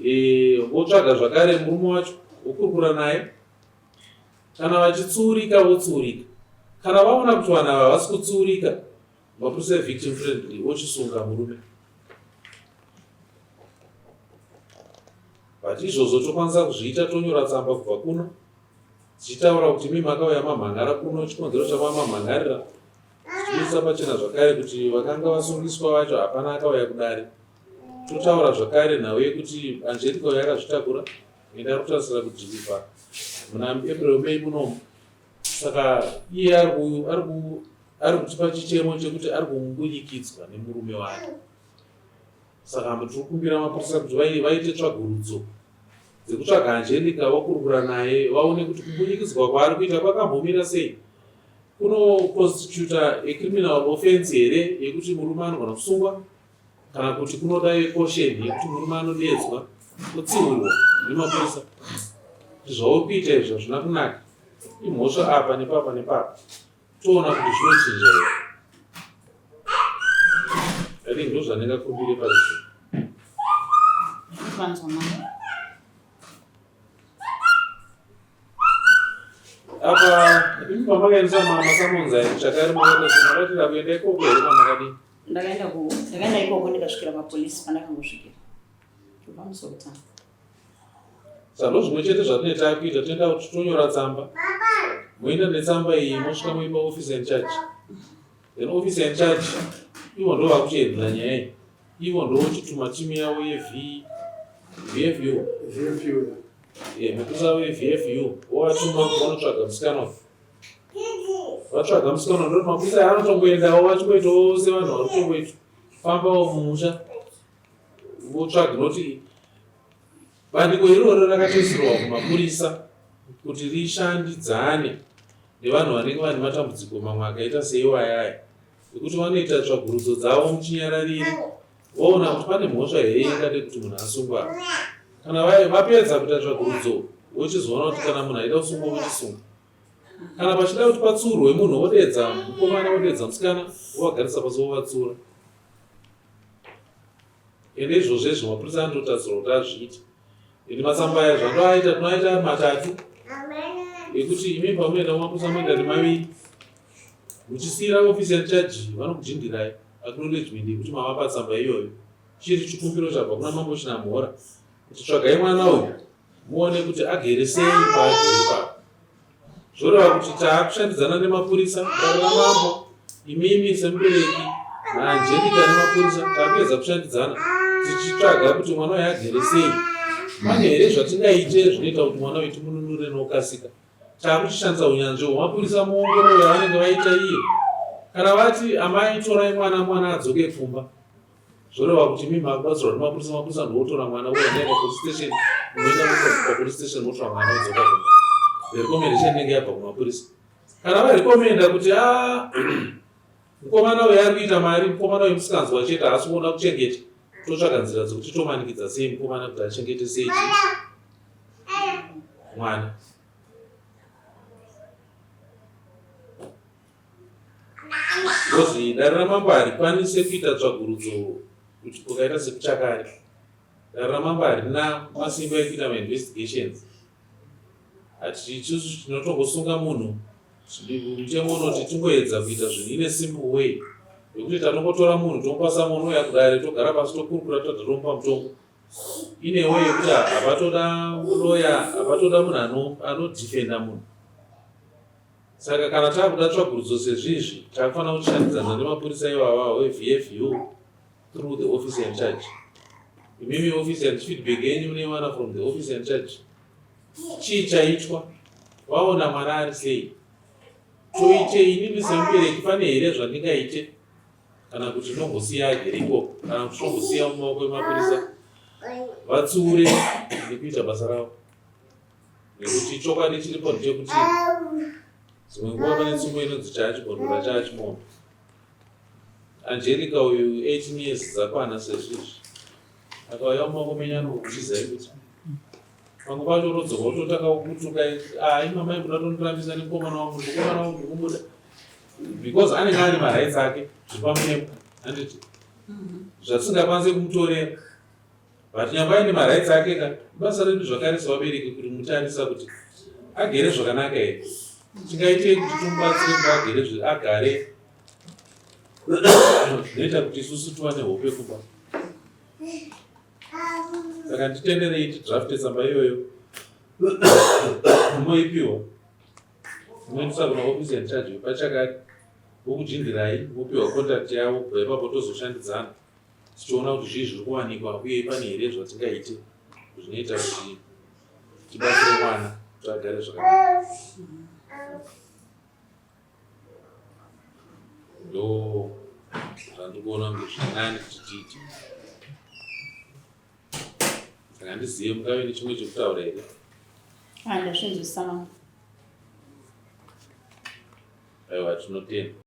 e, votsvaga zvakare murume wacho vokurukura naye kana vachitsuurika votsuurika kana vaona kuti vanhu ava havasi kutsuurika mapurisa evictim friendly vochisunga murume but izvozvo tokwanisa kuzviita tonyora tsamba kubva kuno tichitaura kuti imi makauya mamhan'ara kuno chikonzero chamamamhan'arira tichiburitsa pachena zvakare kuti vakanga vasungiswa vacho hapana akauya kudare totaura zvakare nhau yekuti Angelica uyo akazvitakura ende ari kutarisira kudhilivha muna April May munomu saka iye ari kutipa chichemo chekuti ari kumbunyikidzwa nemurume wake Saka tiri kukumbira mapurisa kuti vaite tsvagurudzo dzekutsvaga Angelica vokurukura naye vaone kuti kumbunyikidzwa kwaari kuita kwakambomira sei. Kunoconstituta a criminal offense here yekuti murume anogona kusungwa kana kuti kunoda caution yekuti murume anodeedzwa otsiurwa nemapurisa kuti zvauri kuita izvi hazvina kunaka imhosva apa nepapa nepapa. Toona kuti zvinochinja here. I think ndozvandingakumbire pazvo. Kwanzwa mama. Apa imi pamakaendesa masamonzi ayo chakari makatira kuenda ikoko here pamakadii? Ndakaenda ku ndakaenda ikoko ndikasvikira papolice pandakangosvikira. Kubva musi wekutanga. Saka ndozvimwe chete zvatinenge takuita toenda kuti tonyora tsamba. Moenda netsamba iyi mosvika moipa officer in charge. Then officer in charge ivo ndo vakuchiendera nyaya iyi. Ivo ndo vochituma team yavo yeV VFU. VFU. Yeah, mapurisa avo eVFU vovatuma kuti vanotsvaga musikana uyu. Vatsvaga musikana uyu ndoti mapurisa aya anotongoendawo vachingoitawo sevanhu vari kutongoita fambawo mumusha votsvaga noti Bandiko iroro rakatoisirwa kumapurisa kuti rishandidzane nevanhu vanenge vane matambudziko mamwe akaita seiwayaya ekuti vanoita tsvagurudzo dzavo muchinyararire voona kuti pane mhosva here ingade kuti munhu asungwa kana vapedza kuita tsvagurudzo vochizoona kuti kana munhu aida kusungwa vochisunga kana pachida kuti patsurwe munhu vodeedza mukomana vodeedza musikana vovagarisa pasi vovatsura Ende izvozvo izvo mapurisa anototarisirwa kuti azviite. Ende matsamba aya zvandoaita tinoaita ari matatu ekuti imi pamunoenda kumapurisa munoenda nemaviri muchisiyira office in charge vanokudhindirai acknowledgement yekuti mavapa tsamba iyoyo chiri chikumbiro chabva kuna mambo Chinamhora kuti tsvagai mwana uyu muone kuti agere sei paagere ipapo zvoreva kuti taakushandidzana nemapurisa dare ramambo imimi semubereki naangelika nemapurisa taakuedza kushandidzana tichitsvaga kuti mwana uyu agere sei pane here zvatingaite zvinoita kuti mwana uyu timununure nokukasika taakuchishandisa unyanzvi hwemapurisa muongororo yavanenge vaita iye kana vati amai torai mwana mwana adzoke kumba Zvoreva kuti imi makubatsirwa nemapurisa, mapurisa ndowotora mwana uya endai papolice station, unoenda papolice station wotora mwana wodzoka kumba. The recommendation inenge yabva kumapurisa. Kana varecommenda kuti a ah, mukomana uyu ari kuita mari, mukomana uyu musikanzwa chete haasi kuona kuchengeta, totsvaga nzira dzekuti tomanikidza sei mukomana kuti achengete sei mwana. Because dare ramambo harikwanise kuita tsvagurudzo kuti kukaita sekuchakari. Dare ramambo harina masimba ekuita mainvestigations. Hatisusu tinotongosunga munhu mutemo unoti tingoedza kuita zvinhu in a simple way yekuti tatongotora munhu tomupa samoni ouya kudare togara pasi tokurukura totadza tomupa mutongo in a way yekuti hapatoda loya hapatoda munhu anodefenda munhu Saka kana takuda tsvagurudzo sezvizvi takufanira kushandidzana nemapurisa iwawawo eVFU through the officer in charge. Imimi officer in feedback yenyu munoiwana from the officer in charge. Chii chaitwa? Waona mwana ari sei? Toite inini semubereki pane here zvandingaite kana kuti ndongosiya agere ikoko kana kuti tongosiya mumaoko emapurisa vatsiure nekuita basa ravo. Nekuti chokwadi chiripo ndechekuti dzimwe nguva pane tsumbo inonzi chaachibondora chaachimombe. Angelica uyu 18 years dzakwana sezvizvi akauya mumaoko menyu anokutizai kuti pamwe pacho unodzoka wototanga kutuka ah imi amai muda tondirambisa nemukomana wangu mukomana wangu ndikumuda because anenge ane marights ake zviri pamutemo handiti zvatisingakwanise kumutorera But nyangwe aine marights ake ka, ibasa redu zvakare sevabereki kuti mutarisa kuti agere zvakanaka here. Tingaitei kuti timubatsire kuti agere agare zvinoita kuti isusu tiwane hope kumba. Saka nditenderei tidrafte tsamba iyoyo moipiwa moendesa kuna office in charge vepachakari vokujindirai mopiwa contact yavo kubva ipapo tozoshandidzana. tichiona kuti zvii zviri kuwanikwa uye pane here zvatingaite zvinoita kuti tibatsire mwana kuti agare zvakanaka ndo zvandiri kuona kunge zvirinani kuti tiite saka handizive mungave nechimwe chekutaura here Ndazvinzwisisa mama. Aiwa tinotenda.